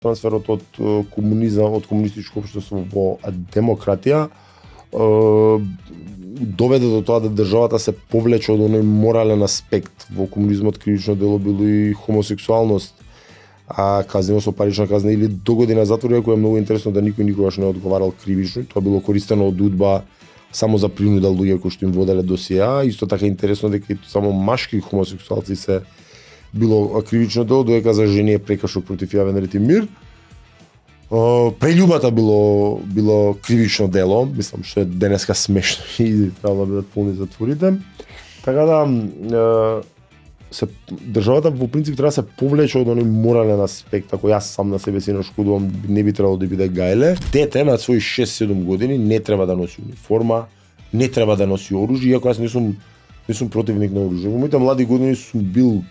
трансферот од комунизам, од комунистичко општество во демократија доведе до тоа да државата се повлече од оној морален аспект. Во комунизмот кривично дело било и хомосексуалност, казнено со парична казна или до година затвор, кој е многу интересно да никој никогаш не одговарал кривично. Тоа било користено од УДБА само за принуда луѓе кои што им воделе досија. Исто така интересно дека само машки хомосексуалци се било кривично дело, додека за жени е прекршок против јавен ред и мир. Прељубата било кривично дело, мислам што е денеска смешно и треба да бидат полни затворите. Така да државата во принцип треба да се повлече од оној морален аспект. Ако јас сам на себе си нашкодувам, не би требало да биде гајле. Дете на своји 6-7 години не треба да носи униформа, не треба да носи оружје, иако јас не сум противник на оружје. Во моите млади години сум бил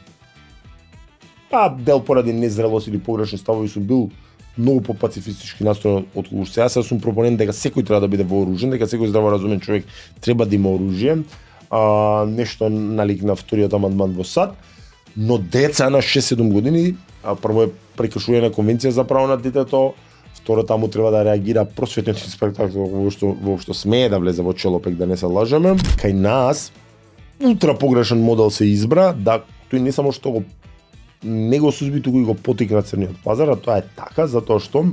дел поради незрелост или погрешни ставови сум бил многу по-пацифистички настроен од кога сега. Сега сум пропонент дека секој треба да биде вооружен, дека секој здраворазумен човек треба да има оружје. Нешто налик на вториот амандман во САД, но деца на 6-7 години, прво е прекршување на конвенција за право на детето, второ таму треба да реагира просветниот инспектор воопшто смее да влезе во Челопек, да не се лажеме. Кај нас ултра погрешен модел се избра, да тој не само што не го сузби, туку и го потикна црниот пазар, а тоа е така затоа што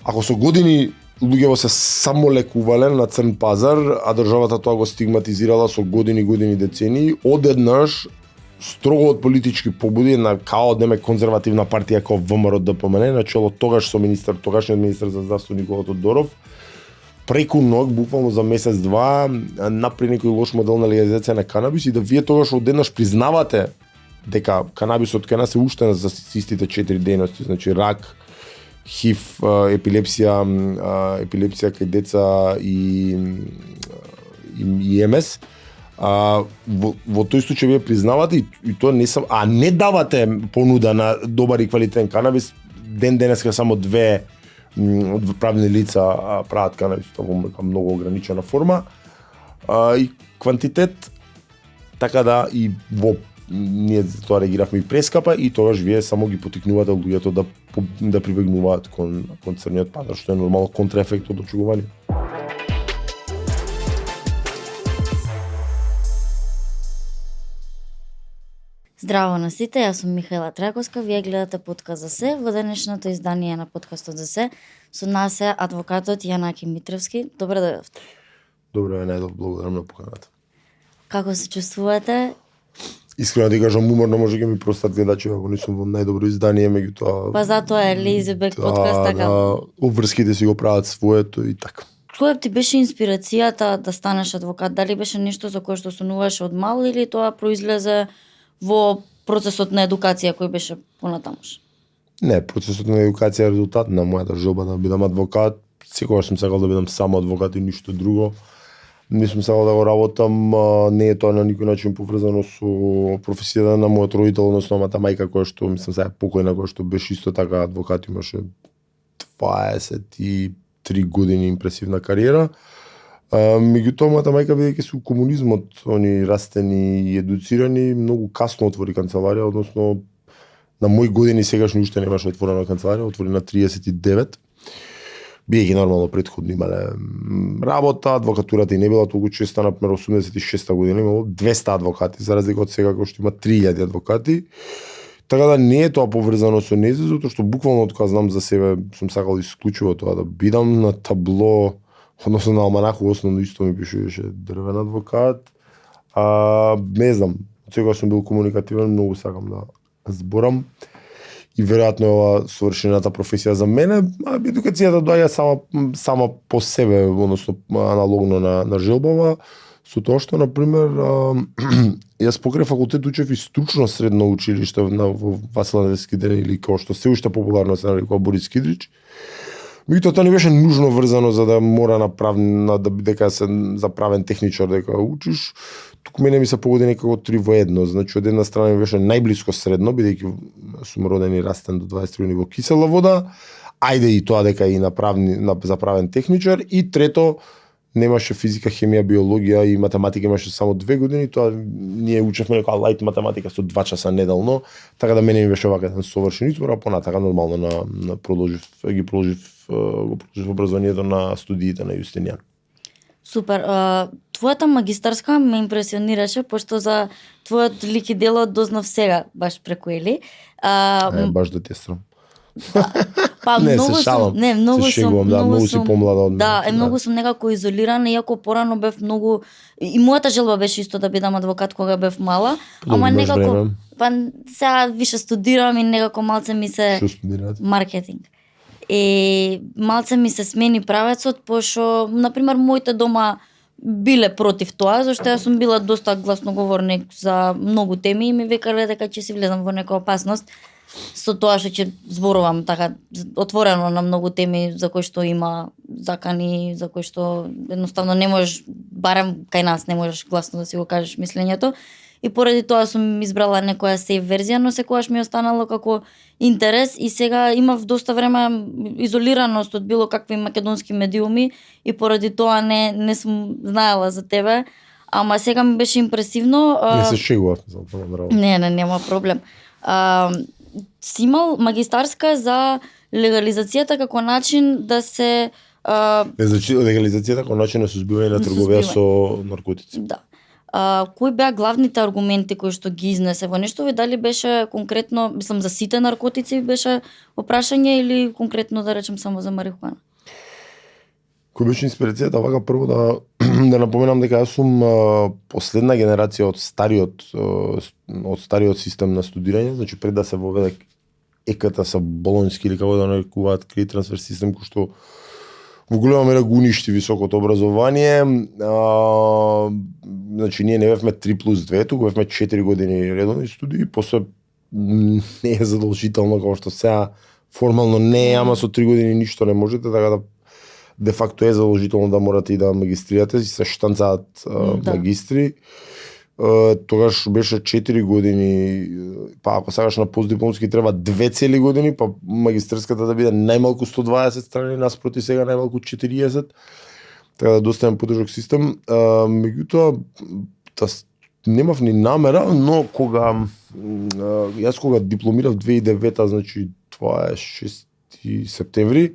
ако со години луѓето се самолекувале на црн пазар, а државата тоа го стигматизирала со години децении, одеднаш строго од политички побуди на као конзервативна партија како ВМРО ДПМН, на чело тогаш со тогашниот министер за здравство Никола Тодоров, преку ног, буквално за месец-два, напри некој лош модел на легализација на канабис и да вие тогаш одеднаш признавате дека канабисот кај нас е уштен за истите 4 дејности, значи рак, ХИВ, епилепсија кај деца и МС. Во тој случај вие признавате и тоа не сам, не давате понуда на добар и квалитетен канабис. Денеска само две правни лица прават канабис во многу ограничена форма и квантитет, така да и во ние за тоа реагиравме и прескапа и тогаш вие само ги потикнувате луѓето да прибегнуваат кон црниот пазар, што е нормално контраефект од очугување. Здраво на сите, јас сум Михаела Траковска, вие гледате подкаст за се. Во денешното издание на подкастот за се со нас е адвокатот Јанаки Митревски. Добро дојдовте. Добро е, најдов, благодарам на поканата. Како се чувствувате? Искрено да кажам, уморно може да ми простат гледачи ако не сум во најдобро издание, меѓутоа. Па затоа е Лизебек подкаст така. Обврските си го прават своето и така. Која ти беше инспирацијата да станеш адвокат? Дали беше нешто за кое што сонуваше од мал или тоа произлезе во процесот на едукација кој беше понатамуш? Не, процесот на едукација е резултат на мојата желба да бидам адвокат. Секогаш сум сакал да бидам само адвокат и ништо друго. Не сум сакал да го работам, не е тоа на никој начин поврзано со професијата на мојот родител, односно мојата мајка која што мислам сега покојна, која што беше исто така адвокат, имаше 23 години импресивна кариера. Меѓутоа мојата мајка бидејќи се у комунизмот, они растени и едуцирани, многу касно отвори канцеларија, односно на мои години сегашни уште немаше отворена канцеларија, отвори на 39. Биејќи нормално претходно имале работа, адвокатурата и не била толку честа, например 86-та година имало 200 адвокати, за разлика од сега кој што има 3000 адвокати. Така да не е тоа поврзано со незе, затоа што буквално од кога знам за себе сум сакал исклучиво тоа да бидам на табло, односно на алманаху основно исто ми пишуваше дрвен адвокат. Не знам, сега сум бил комуникативен, многу сакам да зборам. И веројатно е ова совршената професија за мене, а едукацијата доаѓа сама по себе, односно аналогно на желбава, со тоа што, например, јас покрај факултет учев и стручно средно училиште во Васил Невски ден или како што се уште популарно се нарекува Борис Кидрич. Меѓутоа тоа не беше нужно врзано за да мора дека се за правен техничар дека учиш. Туку мене ми се погоди некако 3 во 1, значи од една страна ми беше најблиско средно, бидејќи сум роден и растен до 23 години во Кисела Вода, ајде и тоа дека и за правен техничар, и трето немаше физика, хемија, биологија и математика имаше само 2 години, тоа ние учевме некоја лајт математика со 2 часа неделно, така да мене ми беше вака еден совршен избор, а понатака нормално го продолжив образованието на студиите на Јустинијан. Супер. Твојата магистарска ме импресионираше, пошто за твојот лик и дело дознав сега, баш преку Ели. Баш да те срам. Па Не, многу се шалам. сум, многу се шегувам, сум, многу си помлада од мене. Да, многу сум некако изолирана, иако порано бев многу и мојата желба беше исто да бидам адвокат кога бев мала, ама некако сега више студирам и некако малце ми се Што студирате? маркетинг. И малце ми се смени правецот, пошто на пример моите дома биле против тоа, зашто јас сум била доста гласноговорник за многу теми и ми викале дека ќе си влезам во некоја опасност со тоа што ќе зборувам така отворено на многу теми за кои што има закани, за кои што едноставно не можеш, барем кај нас не можеш гласно да си го кажеш мислењето. И поради тоа сум избрала некоја сейф верзија, но секогаш ми останало како интерес и сега имав доста време изолираност од било какви македонски медиуми и поради тоа не сум знаела за тебе, ама сега ми беше импресивно. Не се шегував, за тоа браво. Не, нема проблем. Си имал магистарска за легализацијата како начин да се Значи легализацијата како начин на сузбивање на трговија со наркотици. Да. Кои беа главните аргументи кои што ги изнесе во нешто ви, дали беше конкретно, мислам за сите наркотици беше опрашање или конкретно да речем само за марихуана? Кој беше инспирацијата вака прво да напоменам дека јас сум последна генерација од стариот систем на студирање, значи пред да се воведе ЕКТ со болонски или како да нарекуваат кредит трансфер систем кој што во голема мера го уништи високото образование. Значи ние не бевме 3+2, туку бевме 4 години редовни студии, после не е задолжително како што сега формално не е, ама со 3 години ништо не можете, така да де факто е задолжително да морате и да магистрирате, и се штанцаат магистри. Тогаш беше 4 години, па ако сакаш на постдипломски треба 2 цели години, па магистерската да биде најмалку 120 страни, наспроти сега најмалку 40. Така да доста подужок систем. Меѓутоа немав ни намера, но кога дипломирав 2009, значи тоа е 6 септември,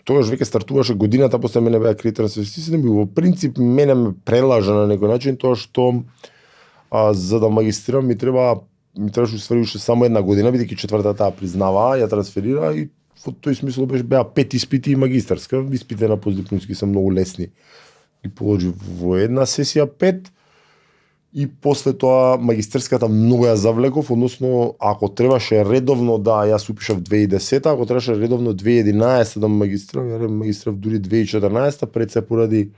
тогаш веќе стартуваше годината, после мене беа кредит трансфер систем и во принцип мене ме прелажа на некој начин тоа што за да магистрирам ми требаше уствари уште само една година, бидејќи четвртата таа признава, ја трансферира и во тој смисол беа 5 испити и магистарска. Испитите на постдипломски се многу лесни. Ги положив во една сесија 5 и после тоа магистерската многу ја завлеков, односно ако требаше редовно јас упишав 2010, ако требаше редовно 2011 да магистрирам, ја магистрирав дури 2014, пред се поради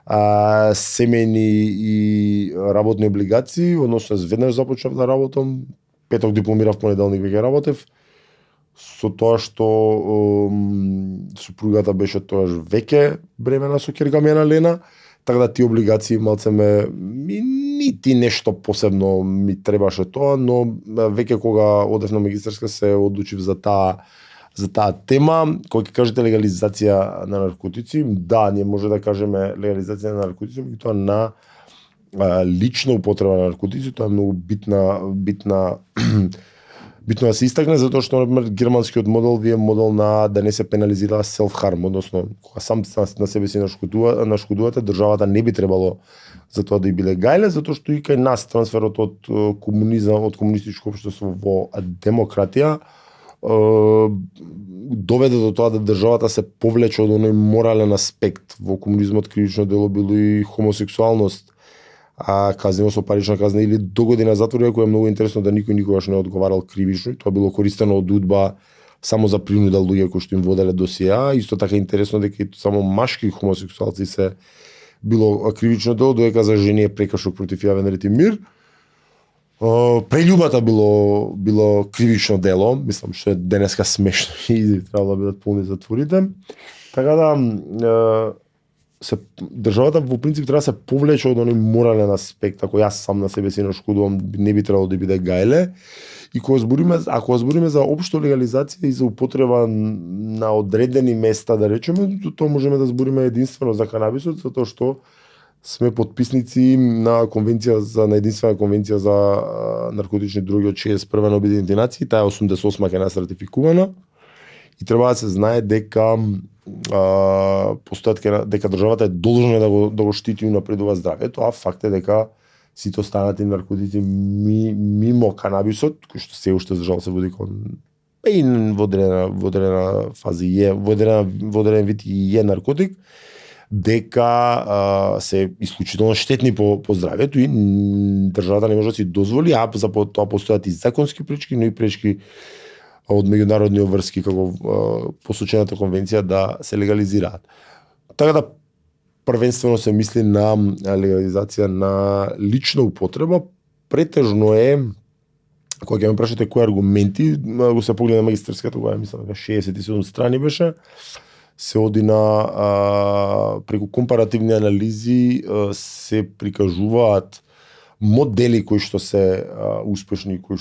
семејни и работни облигации, односно веднаш започнав да работам, петок дипломирав, понеделник веќе работев, со тоа што супругата беше тоаш веќе бремена со ќерка ми Лена, така да тие облигации малце нити нешто посебно ми требаше тоа, но веќе кога одев на магистерска се одлучив за таа тема. Кога ќе кажете легализација на наркотици, да, ние може да кажеме легализација на наркотици, меѓутоа на лична употреба на наркотици, тоа е многу битно да се истакне, затоа што, например, германскиот модел ви е модел на да не се пенализира self-harm, односно, кога сам на себе си нашкодувате, државата не би требало за тоа да и биде гајле, затоа што и кај нас трансферот од комунизам, од комунистичко општество во демократија, доведе до тоа да државата се повлече од оној морален аспект. Во комунизмот кривично дело било и хомосексуалност, казнено со парична казна или до година затвор, кој е многу интересно да никој никогаш не одговарал кривично, и тоа било користено од УДБА само за принуда луѓе кои што им воделе досија. Исто така интересно дека само машки хомосексуалци се било кривично дело, додека за жени е прекршок против јавен ред и мир. Прељубата било кривично дело, мислам што е денеска смешно и требало да бидат полни затворите. Така да државата во принцип треба да се повлече од оној морален аспект, ако јас сам на себе си нашкодувам, не би требало да биде гајле. И ако збориме за општо легализација и за употреба на одредени места, да речеме, тоа можеме да збориме единствено за канабисот, затоа што сме потписници на единствена конвенција за наркотични дроги од 61 на Обединетите нации, таа е 88 ќе нас ратификувана и треба да се знае дека дека државата е должна да го штити и напредува здравјето, а факт е дека сите останати наркотици мимо канабисот, кој што се уште за жал се води кон и во одредена фази во одреден вид и наркотик, дека се исклучително штетни по здравјето и државата не може да си дозволи, а за тоа постојат и законски пречки, но и пречки од меѓународни обврски како посочената конвенција да се легализираат. Така да првенствено се мисли на легализација на лична употреба, претежно е, кога ќе ме прашате кои аргументи, го се погледа магистарската, која мислам дека 67 страни беше, се оди на преку компаративни анализи се прикажуваат модели кои што се успешни и кои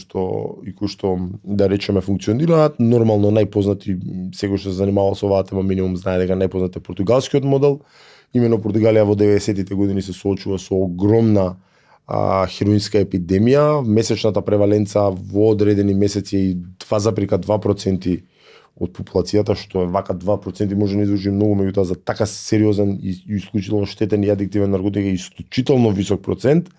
што да речеме функционираат. Нормално најпознати, секој што се занимава со оваа тема минимум знае дека најпознат е португалскиот модел. Имено Португалија во 90-тите години се соочува со огромна хероинска епидемија. Месечната преваленца во одредени месеци е 2,2% од популацијата, што е вака 2% може да иззвучи многу, меѓутоа за така сериозен и исклучително штетен и адиктивен наркотик е исклучително висок процент.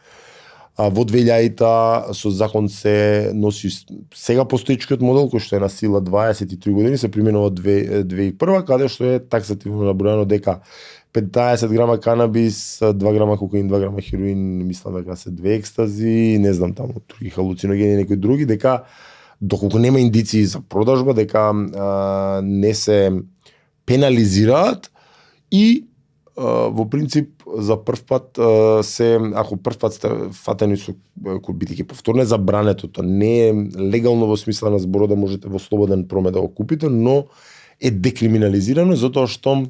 Во 2000-та со закон се носи сега постоечкиот модел кој што е на сила 23 години, се применува 2001, каде што е таксативно набројано дека 15 грама канабис, 2 грама кокаин, 2 грама хероин, мислам дека се 2 екстази, не знам таму други халуциногени, некои други, дека доколку нема индиции за продажба, дека не се пенализираат и во принцип за прв пат ако прв пат сте фатени со бидејќи повторно е забрането, тоа не е легално во смисла на зборот да можете во слободен промет да го купите, но е декриминализирано затоа што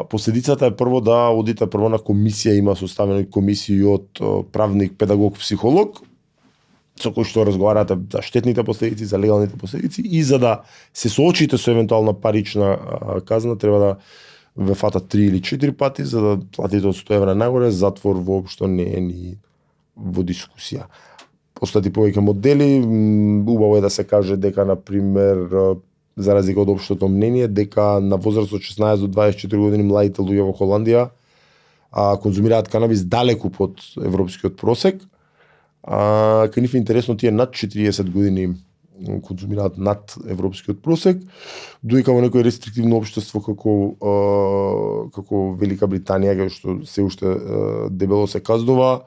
последицата е прво да одите прво на комисија, има составена комисија од правник, педагог, психолог, со кој што разговарате за штетните последици, за легалните последици и за да се соочите со евентуална парична казна, треба да ве фатат 3 или 4 пати, за да платите од 100 евра нагоре, затвор воопшто не е ни во дискусија. Постојат и повеќе модели, убаво е да се каже дека, например, за разлика од општото мнение, дека на возраст од 16 до 24 години младите луѓе во Холандија конзумираат канабис далеку под европскиот просек. Кај нив е интересно, тие над 40 години конзумираат над европскиот просек, додека во некој рестриктивно општество како Велика Британија, кај што се уште дебело се казнува,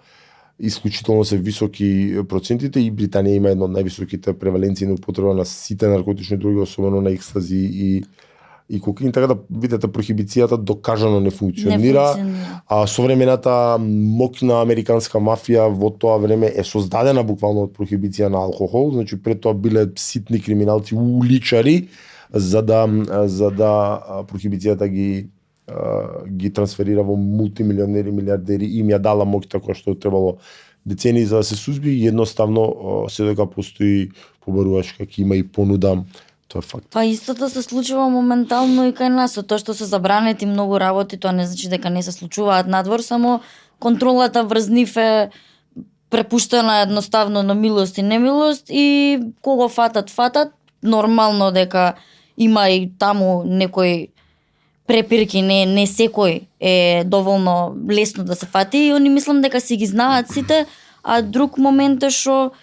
исклучително се високи процентите и Британија има една од највисоките преваленции на употреба на сите наркотични дроги, особено на екстази и кокаин, така да видите прохибицијата докажано не функционира. Современата моќна американска мафија во тоа време е создадена буквално од прохибиција на алкохол, значи пред тоа биле ситни криминалци, уличари, за да прохибицијата ги трансферира во мултимилионери, милиардери и им ја дала моќта која што требало децении за да се сузби и едноставно се дека постои побаруваш како има и понуда. Тоа е факт. Па истото се случува моментално и кај нас, со тоа што се забранети многу работи, тоа не значи дека не се случуваат надвор, само контролата врз нив е препуштена едноставно на милост и немилост и кого фатат, нормално дека има и таму некој препирки, не секој е доволно лесно да се фати и они мислам дека си ги знаат сите, а друг момент е што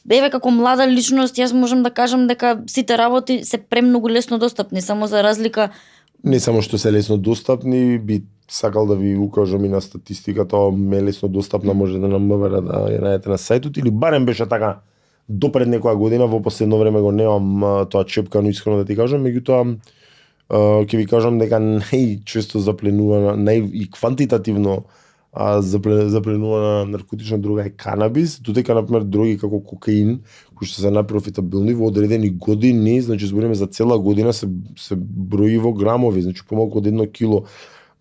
еве како млада личност јас можам да кажам дека сите работи се премногу лесно достапни, само за разлика не само што се лесно достапни, би сакал да ви укажам и на статистиката, ме лесно достапна може да на МВР да ја најдете на сајтот или барем беше така до пред некоја година, во последно време го немам тоа чепкано искрено да ти кажам, меѓутоа ќе ви кажам дека најчесто запленувана, и квантитативно запленувана наркотична дрога е канабис, додека например дроги како кокаин, кои што се најпрофитабилни во одредени години, значи збориме за цела година се брои во грамови, значи помалку од 1 кило.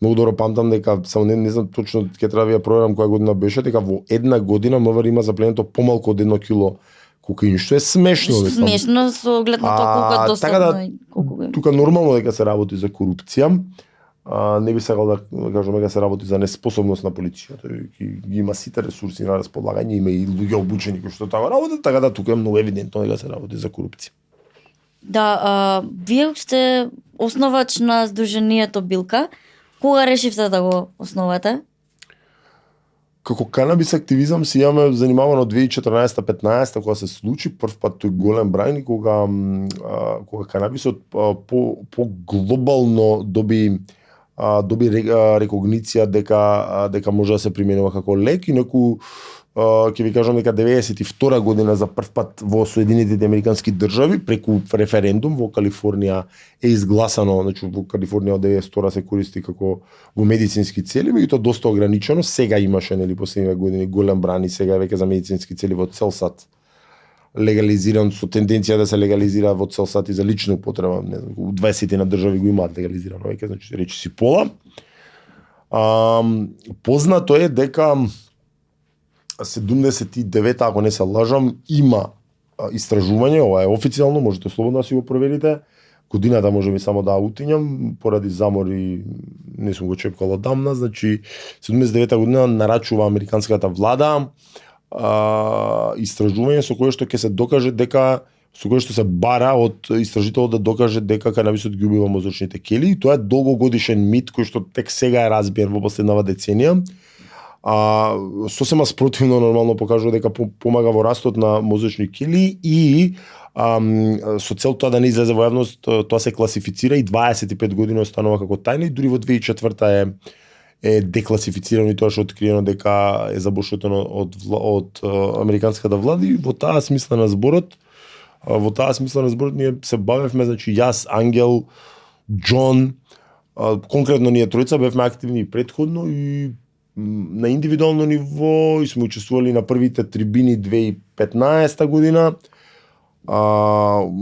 Многу добро памтам дека само не знам точно ќе треба да ја проверам која година беше, дека во една година МВР има запленето помалку од 1 кило кокаин, што е смешно. Смешно со оглед на тоа колку е достапно така да, и колку го има. тука нормално дека се работи за корупција. Не би сакал да кажам дека се работи за неспособност на полицијата. Ги има сите ресурси на располагање, има и луѓе обучени кои што така работат, така да тука е многу евидентно дека се работи за корупција. Да, вие сте основач на Сдруженијето Билка. Кога решивте да го основате? Како канабис активизам се имаме занимавано од 2014-15 кога се случи прв пат тој голем брајн, кога канабисот по глобално доби рекогниција дека може да се применува како лек и ќе ви кажам дека 92 година за прв пат во Соединетите Американски држави преку референдум во Калифорнија е изгласано, значи во Калифорнија од 92 се користи како во медицински цели, меѓутоа доста ограничено. Сега имаше нели последниве години голем брани, сега е веќе за медицински цели во цел сад легализиран, со тенденција да се легализира во цел сад и за лична употреба. Не знам, у 20 на држави го имаат легализирано веќе, значи речи си пола. Познато е дека 79, ако не се лажам, има истражување, ова е официјално, можете слободно да си го проверите. Годината може би само да утињам, поради замори не сум го чекал одамна, значи 79 година нарачува американската влада истражување со кое што ќе се докаже дека со кое што се бара од истражител да докаже дека канабисот ги убива мозочните кели, и тоа е долгогодишен мит кој што тек сега е разбиен во последнава деценија. Сосема спротивно нормално покажува дека помага во растот на мозочни кили и со цел тоа да не излезе во јавност, тоа се класифицира и 25 години останува како тајна и дури во 2004 е декласифицирано и тоа што откриено дека е забуштено од американската влада, и во таа смисла на зборот ние се бавевме, значи јас, Ангел, Џон, конкретно ние тројца бевме активни и претходно и на индивидуално ниво и сме учествували на првите трибини 2015 година.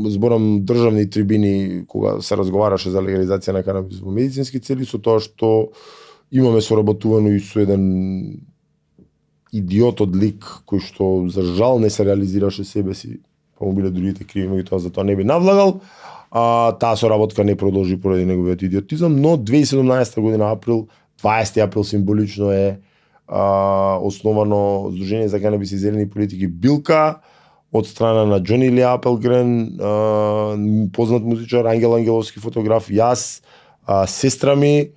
Зборам државни трибини кога се разговараше за легализација на канабис во медицински цели, со тоа што имаме соработувано и со еден идиот од лик кој што за жал не се реализираше себе си, па му биле другите криви, меѓутоа за тоа не би навлагал. Таа соработка не продолжи поради неговиот идиотизам, но 2017 година април, 20 април символично е основано Сдружение за канабис и зелени политики Билка од страна на Џони Ли Апелгрен, познат музичар, Ангел Ангеловски фотограф, јас, сестра ми,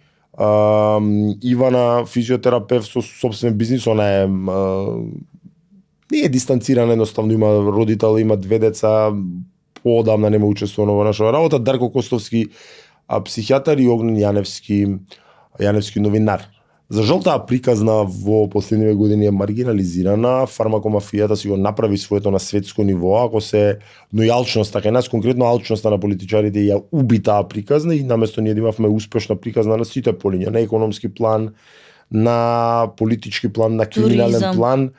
Ивана, физиотерапевт со собствен бизнис, она е не е дистанцирана, едноставно има родител, има две деца, поодамна нема учествувано во наша работа, Дарко Костовски, психијатар, и Огнен Јаневски новинар. За жал таа приказна во последниве години е маргинализирана, фармакомафијата си го направи своето на светско ниво, но и алчноста кај нас, конкретно алчноста на политичарите ја уби таа приказна, и наместо ние да имавме успешна приказна на сите полиња, на економски план, на политички план, на криминален план,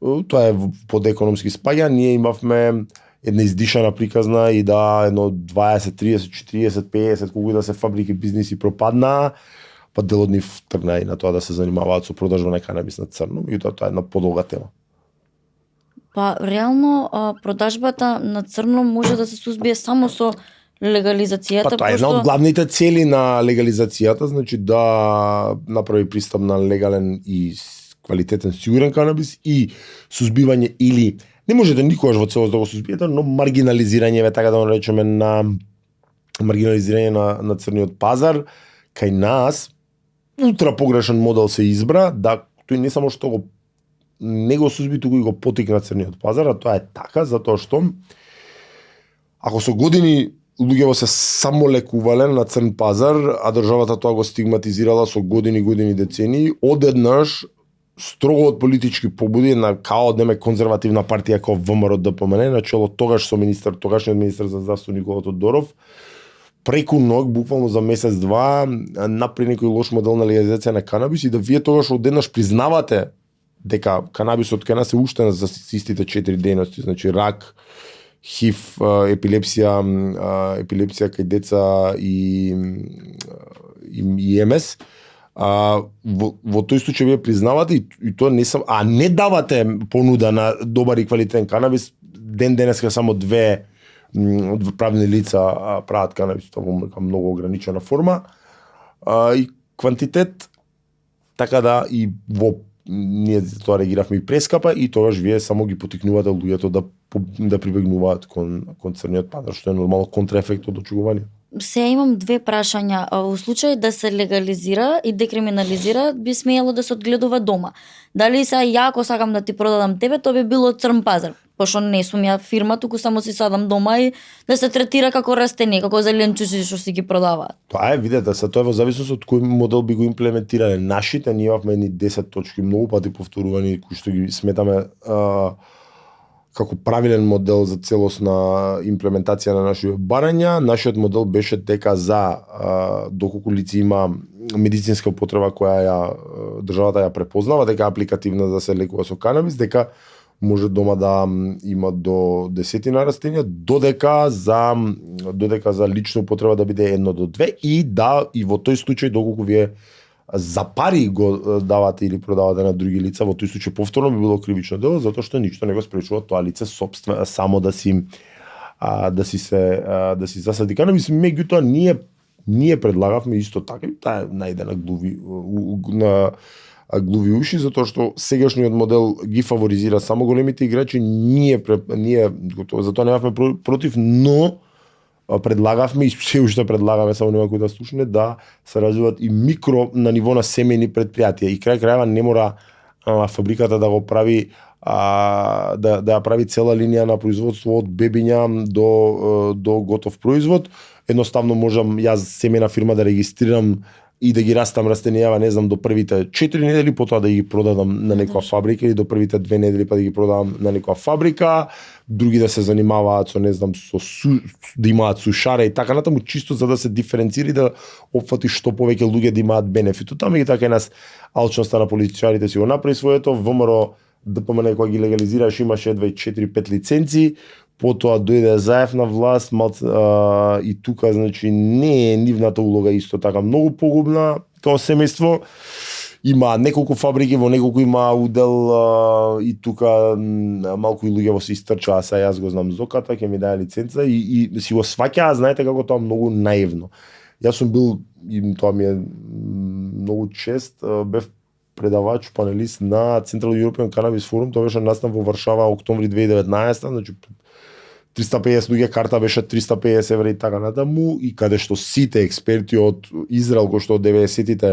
тоа е под економски спаѓа, ние имавме една издишана приказна и да едно 20, 30, 40, 50, колку да се фабрики, бизниси пропаднаа, па дел од нив тргна и на тоа да се занимаваат со продажба на канабис на црно, и тоа е една подолга тема. Па реално продажбата на црно може да се сузбие само со легализацијата. Па тоа е една од главните цели на легализацијата, значи да направи пристап на легален и квалитетен, сигурен канабис и сузбивање, или не можете никогаш во целост да го сузбиете, но маргинализирање, така да го речеме, на маргинализирање на црниот пазар кај нас. Ултра погрешен модел се избра, да тој не само што не го сузби, туку и го потикна црниот пазар, а тоа е така затоа што ако со години луѓето се самолекувале на црн пазар, а државата тоа го стигматизирала со години, децении, одеднаш строго од политички побуди на као однеме конзервативна партија како ВМРО ДПМН, начело тогаш со тогашниот министер за здравство Никола Тодоров, преку ног, буквално за месец-два, направи некој лош модел на легализација на канабис, и да вие тогаш одеднаш признавате дека канабисот кај нас е уштен за истите 4 дејности, значи рак, ХИВ, епилепсија кај деца и МС. Во тој случај вие признавате и тоа не давате понуда на добар и квалитетен канабис, ден денеска само две правни лица прават канабис во многу ограничена форма и квантитет, така да и во ние тоа реагиравме и прескапа и тогаш вие само ги потикнувате луѓето да прибегнуваат кон црниот пазар, што е нормално контраефект од очугување. Се имам две прашања. Во случај да се легализира и декриминализира, би смеело да се одгледува дома. Дали сега ја ако сакам да ти продадам тебе, тоа би било црн пазар, пошто не сум ја фирма, туку само си садам дома и да се третира како растение, како зеленчуци што си ги продаваат. Тоа видете, тоа е во зависност од кој модел би го имплементирале. Нашите ние имавме едни 10 точки многу пати повторувани кои што ги сметаме како правилен модел за целосна имплементација на нашите барања. Нашиот модел беше дека за доколку лице има медицинска употреба која ја државата ја препознава, дека е апликативна да се лекува со канабис, дека може дома да има до 10 растенија, додека за лична употреба да биде 1 до 2 и во тој случај доколку вие за пари го давате или продавате на други лица, во тој случај повторно би било кривично дело, затоа што ништо не го спречува тоа лице сопствено само да си засади канабис. Меѓутоа ние предлагавме исто така, таа најде на глуви уши, затоа што сегашниот модел ги фаворизира само големите играчи, ние затоа немавме против, но предлагавме и се уште предлагаме, само нема кој да слушне, да се развиваат и микро на ниво на семејни предпријатија. И крај крајава не мора фабриката да го прави да ја прави цела линија на производство од бебиња до готов производ. Едноставно можам јас семена фирма да регистрирам и да ги растам растенијава, не знам, до првите 4 недели, потоа да ги продадам на некоја фабрика или до првите 2 недели па да ги продадам на некоја фабрика, други да се занимаваат со, не знам, да имаат сушаре и така натаму, чисто за да се диференцира и да опфати што повеќе луѓе да имаат бенефит од таа. И така нас алчноста на политичарите си го направи своето. ВМРО ДПМН кога ги легализираш имаше едва 4-5 лиценци, потоа дојде Заев на власт, и тука, значи, не е нивната улога исто така многу погубна као семејство. Има неколку фабрики, во неколку има удел и тука малку и луѓе се истрчаа, сега јас го знам Зоката, ќе ми даде лиценца и си го сваќаа, знаете како тоа многу наивно. Јас сум бил, и тоа ми е многу чест, бев предавач, панелист на Central European Cannabis Forum, тоа беше настан во Варшава октомври 2019, значи 350 луѓе, карта беше 350 евра и така натаму, и каде што сите експерти од Израел, кои што од 90-тите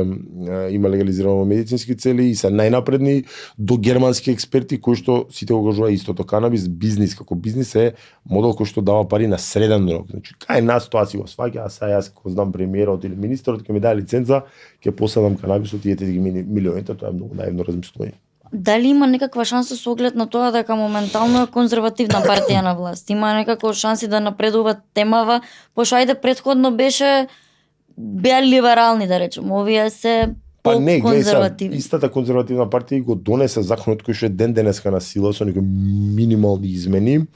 има легализирано медицински цели и се најнапредни, до германски експерти кои што сите го кажува истото. Канабис бизнис како бизнис е модел кој што дава пари на среден рок. Значи, кај нас тоа си го сваќа, а сега јас го знам премиерот или министерот ќе ми даде лиценца, ќе посадам канабисот и ете ги милионите, тоа е многу наивно размислување. Дали има некаква шанса со оглед на тоа дека моментално е конзервативна партија на власт? Има некако шанси да напредува темава, пошто ајде претходно беа либерални, да речем, овие се по-конзервативни. Истата конзервативна партија го донесе законот кој што е ден денеска на сила со некои минимални измени.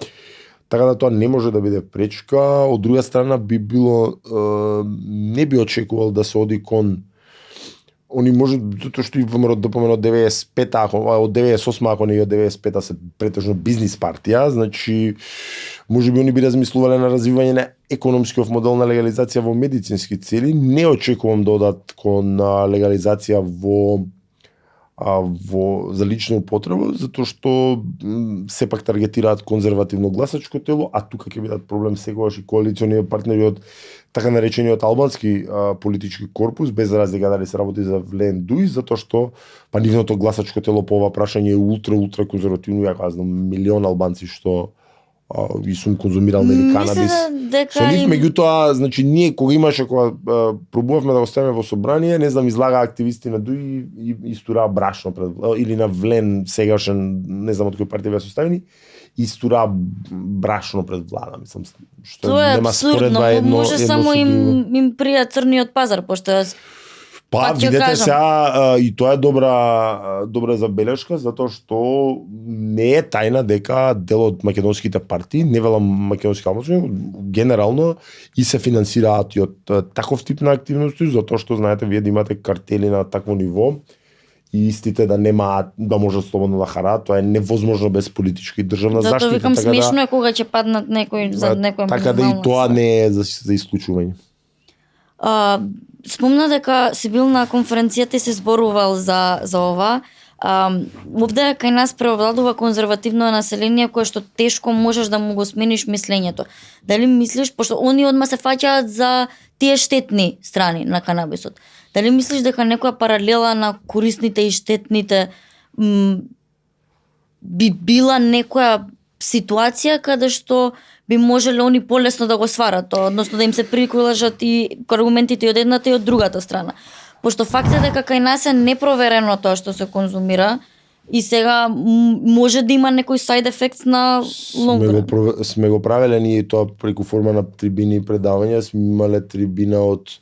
Така да тоа не може да биде пречка. Од друга страна би било не би очекувал да се оди кон они може, затоа што и ВМРО ДПМН од 95-та, од 98-та, ако не и од 95-та се претежно бизнис партија, значи може би они би размислувале на развивање на економскиот модел на легализација во медицински цели. Не очекувам да одат кон легализација за лична употреба, затоа што сепак таргетираат конзервативно гласачко тело, а тука ќе бидат проблем секогаш и коалициони партнери од така наречениот албански политички корпус, без разлика дали се работи за Влен Дуј, затоа што нивното гласачко тело по ова прашање е ултра конзервативно. Ја знам милион албанци што и сум конзумирал нели канабис. Со нив, меѓутоа, значи ние кога пробувавме да го ставиме во собрание, не знам, излага активисти на Дуј и истураа брашно пред, или на Влен сегашен, не знам од кој партија беа составени, истураа брашно пред влада, мислам, што тоа нема споредба едно. Може само им прија црниот пазар, пошто видете сега, и тоа е добра забелешка, затоа што не е тајна дека дел од македонските партии, не велам македонски албанци, генерално и се финансираат и од таков тип на активности, затоа што знаете вие да имате картели на такво ниво и истите да немаат, да можат слободно да хараат, тоа е невозможно без политичка и државна Затоа заштита. викам така смешно е кога ќе паднат некој за некоја така да и минимална тоа ствар. не е за исклучување. Спомна дека си бил на конференцијата и се зборувал за ова. Овде кај нас преовладува конзервативно население кое што тешко можеш да му го смениш мислењето. Дали мислиш, пошто они одма се фаќаат за тие штетни страни на канабисот. Дали мислиш дека некоја паралела на корисните и штетните би била некоја ситуација каде што би можеле они полесно да го сварат, односно да им се приколажат и аргументите и од едната и од другата страна. Пошто факт е дека кај нас е непроверено тоа што се конзумира и сега може да има некој side effects на лонгран. Сме го правеле ние тоа преку форма на трибини и предавања, сме имале трибина од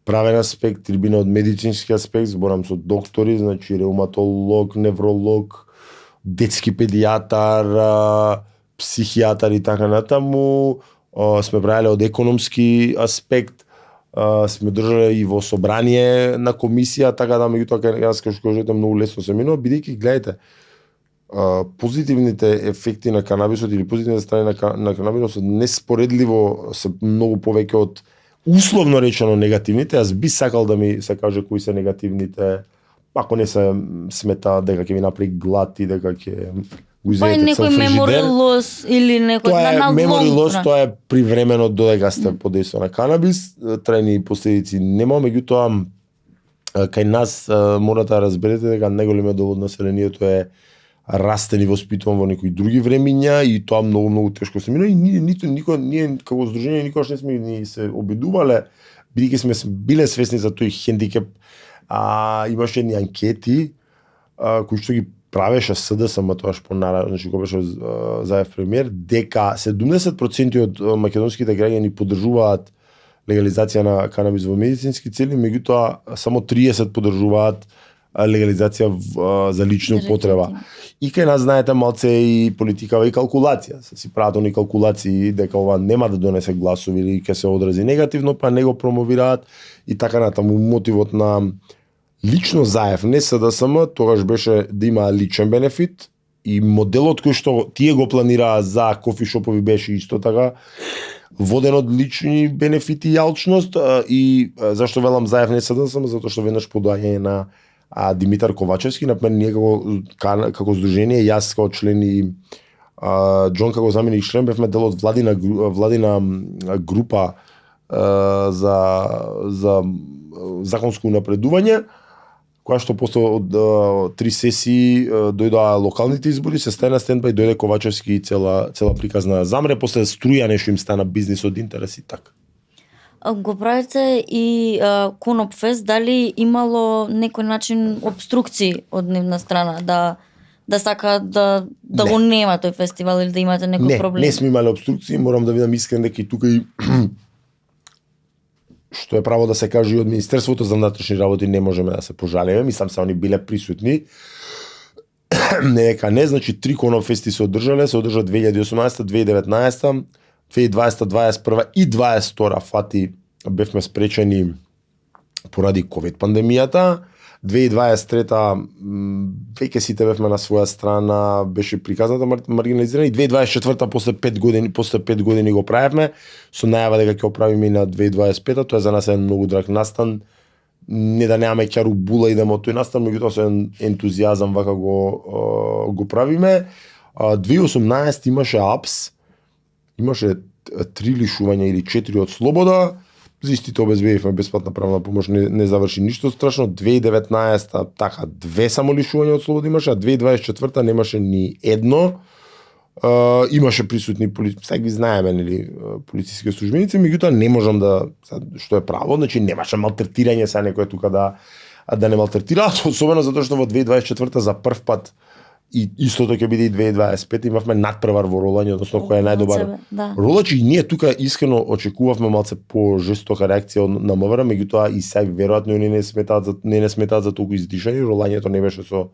правен аспект, трибина од медицински аспект, зборам со доктори, значи реуматолог, невролог, детски педијатар, психијатар и така натаму, сме правеле од економски аспект, сме држале и во собрание на комисија, така да меѓутоа јас како што кажете многу лесно се минува, бидејќи гледајте, позитивните ефекти на канабисот или позитивните страни на канабисот неспоредливо се многу повеќе од условно речено негативните. Јас би сакал да ми се каже кои се негативните, ако не се смета дека ќе ви направи глад и дека ќе го изедете цел фрижидер. Некој memory loss или некој Тоа е на memory loss, лонг. тоа е привремено додека сте под дејство на канабис, трајни последици нема, меѓутоа кај нас мора да разберете дека најголемиот дел од населението е растен и воспитуван во некои други времиња и тоа многу тешко се мина и ние како здружение никогаш не сме ни се обидувале, бидејќи сме биле свесни за тој хендикеп. Имаше едни анкети кои што ги правеше СДСМ тоаш понара, значи кога беше Заев премиер, дека 70% од македонските граѓани поддржуваат легализација на канабис во медицински цели, меѓутоа само 30 поддржуваат легализација за лична употреба. И кај нас знаете малце и политикава и калкулација. Се си прават они калкулации дека ова нема да донесе гласови или ќе се одрази негативно, па не го промовираат и така натаму. Мотивот на лично Заев, не СДСМ, тогаш беше да има личен бенефит и моделот кој што тие го планираа за кофишопови беше исто така воден од лични бенефити и алчност и зашто велам Заев не СДСМ, затоа што веднаш по доаѓање на Димитар Ковачевски, например, ние како здружение, јас како член и Џон како заменик член бевме дел од владина група за законско напредување, која што после од 3 сесии дојдоа локалните избори, се стаја на стендбај, дојде Ковачевски и цела приказна замре, после струја нешто им стана бизнис од интерес и така. Го правите и Конопфест, дали имало некој начин обструкции од нивна страна да сакаат да го нема тој фестивал или да имате некој проблем? Не сме имале обструкции, морам да бидам искрен дека и тука и што е право да се каже и од Министерството за внатрешни работи не можеме да се пожалиме, мислам се они биле присутни. Не дека не, значи 3 Конопфести се одржа 2018, 2019, 2020, 2021 и 2022 фати бевме спречени поради ковид пандемијата. 2023 веќе сите бевме на своја страна, беше приказната маргинализирана и 2024 после 5 години го правевме со најава дека ќе го правиме и на 2025, тоа за нас е многу драг настан. Не да немаме ќару була идеме од тој настан, меѓутоа со ентузијазам вака го правиме. 2018 имаше АПС, имаше 3 лишувања или 4 од слобода, за истите обезбедивме бесплатна правна помош, не заврши ништо страшно. 2019 така 2 само лишувања од слобода имаше, а 2024 немаше ни едно. Имаше присутни сега ги знаеме, нели, полициски службеници, меѓутоа не можам да, што е право, значи немаше малтретирање са некој тука да не малтретира, особено затоа што во 2024 за прв пат и истото ќе биде и 2025, имавме надпревар во ролање, односно кој е најдобар ролач, и ние тука искрено очекувавме малце по-жестока реакција на МВР, меѓутоа и сега веројатно не сметаат за толку издишани, ролањето не беше со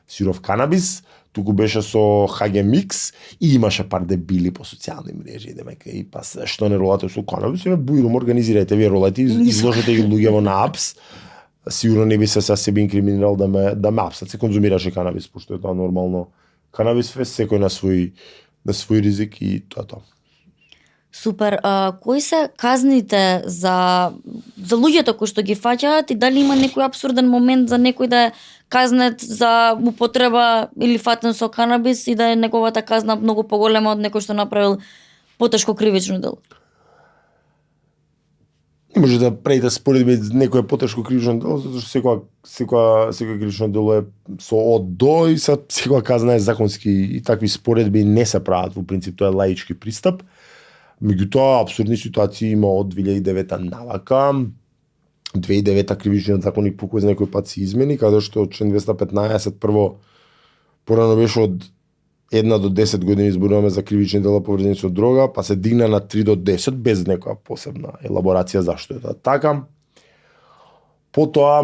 сиров канабис, туку беше со ХГ микс и имаше пар дебили по социјални мрежи, демека и па што не ролате со канабис, бујрум организирајте вие ролати, изложете ги луѓе во АПС. сигурно не би се са себе инкриминирал да ме апсат. Се конзумираше канабис, пошто е тоа нормално. Канабис фест, секој на свој ризик и тоа. Супер. Кои се казните за луѓето кои што ги фаќаат и дали има некој апсурден момент за некој да е казнет за употреба или фатен со канабис и да е неговата казна многу поголема од некој што направил потешко кривично дело? Не може да правите споредби некој потешко кривично дело, затоа што секоја кривично дело е со од до и секоја казна е законски и такви споредби не се прават, во принцип тоа е лаички пристап. Меѓутоа, абсурдни ситуации има од 2009 навака. 2009 кривичниот законник по кој знае некој пат се измени, каде што член 215 прво порано беше од 1 до 10 години зборуваме за кривични дела поврзани со дрога, па се дигна на 3 до 10 без некоја посебна елаборација зашто е тоа така. Потоа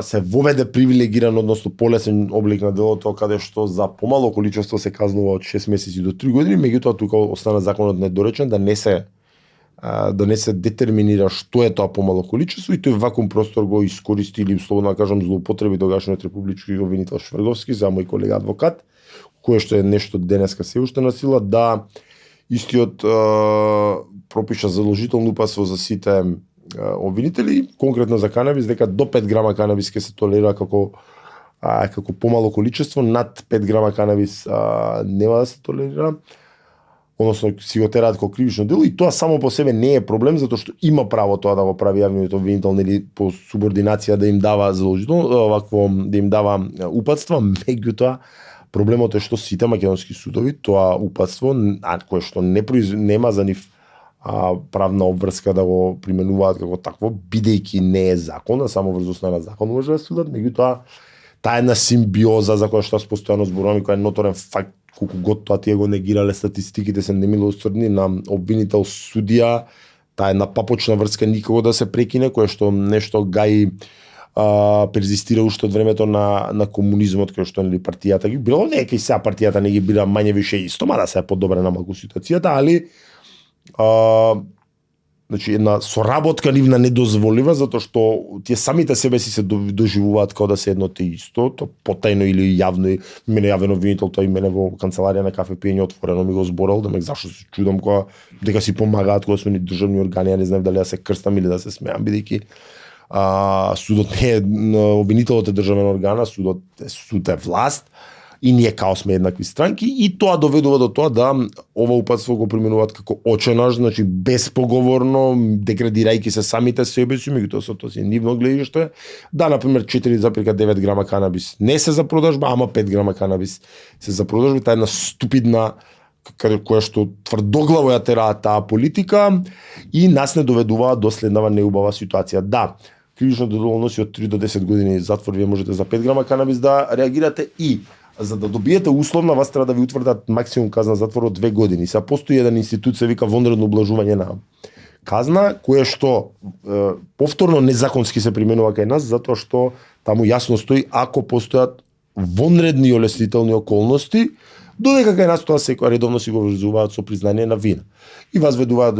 се воведе привилегиран, односно полесен облик на делото, каде што за помало количество се казнува од 6 месеци до 3 години, меѓутоа тука остана законот недоречен да не се детерминира што е тоа помало количество и тој вакуум простор го искористи или условно да кажам злоупотреби тогашниот републички обвинител Шврговски за мој колега адвокат, кое што е нешто денеска се уште на сила, да истиот пропиша задолжително упатство за сите обвинители, конкретно за канабис, дека до 5 грама канабис ќе се толерира како помало количество, над 5 грама канабис нема да се толерира, односно си го тераат како кривично дело и тоа само по себе не е проблем, затоа што има право тоа да го прави јавниот обвинител или по субординација да им дава задолжително, овакво да им дава упатства, меѓутоа проблемот е што сите македонски судови тоа упатство, кое што нема за нив правна обврска да го применуваат како такво, бидејќи не е закон, а само врз основа на закон може да судат, меѓутоа таа една симбиоза за која што постојано зборуваме, која е ноторен факт, колку год тоа тие го негирале статистиките се немилосрдни на обвинител судија, таа една папочна врска никако да се прекине, која што нешто гаи перзистира уште од времето на комунизмот, кој што нели партијата ги било, не кај сега партијата не ги бира мање више исто, мада се е подобрена малку ситуацијата, али значи една соработка нивна недозволива затоа што тие самите себе си се доживуваат како да се едно те исто, то потајно или јавно, мене јавен обвинител тој мене во канцеларија на кафе пиење отворено ми го зборал, да ме зашто се чудам кога дека си помагаат кога сме ни државни органи, не знам дали да се крстам или да се смеам, бидејќи судот не е обвинителот е државен орган, суд е власт и ние као сме еднакви странки и тоа доведува до тоа да ова упатство го применуваат како оченаж, значи безпоговорно, деградирајќи се самите себе си, меѓутоа со тоа си нивно гледиште, да на пример 4,9 грама канабис не се за продажба, ама 5 грама канабис се за продажба, таа една ступидна која што тврдоглаво ја тераа таа политика и нас не доведува до следнава неубава ситуација. Да, кривично дело носи од 3 до 10 години затвор, вие можете за 5 грама канабис да реагирате и за да добиете условна, вас треба да ви утврдат максимум казна затвор од 2 години. Сега постои еден институт се вика вонредно облажување на казна, кое што повторно незаконски се применува кај нас, затоа што таму јасно стои ако постојат вонредни олеснителни околности, додека кај нас тоа секој редовно си го врзуваат со признание на вина. И вас доведуваат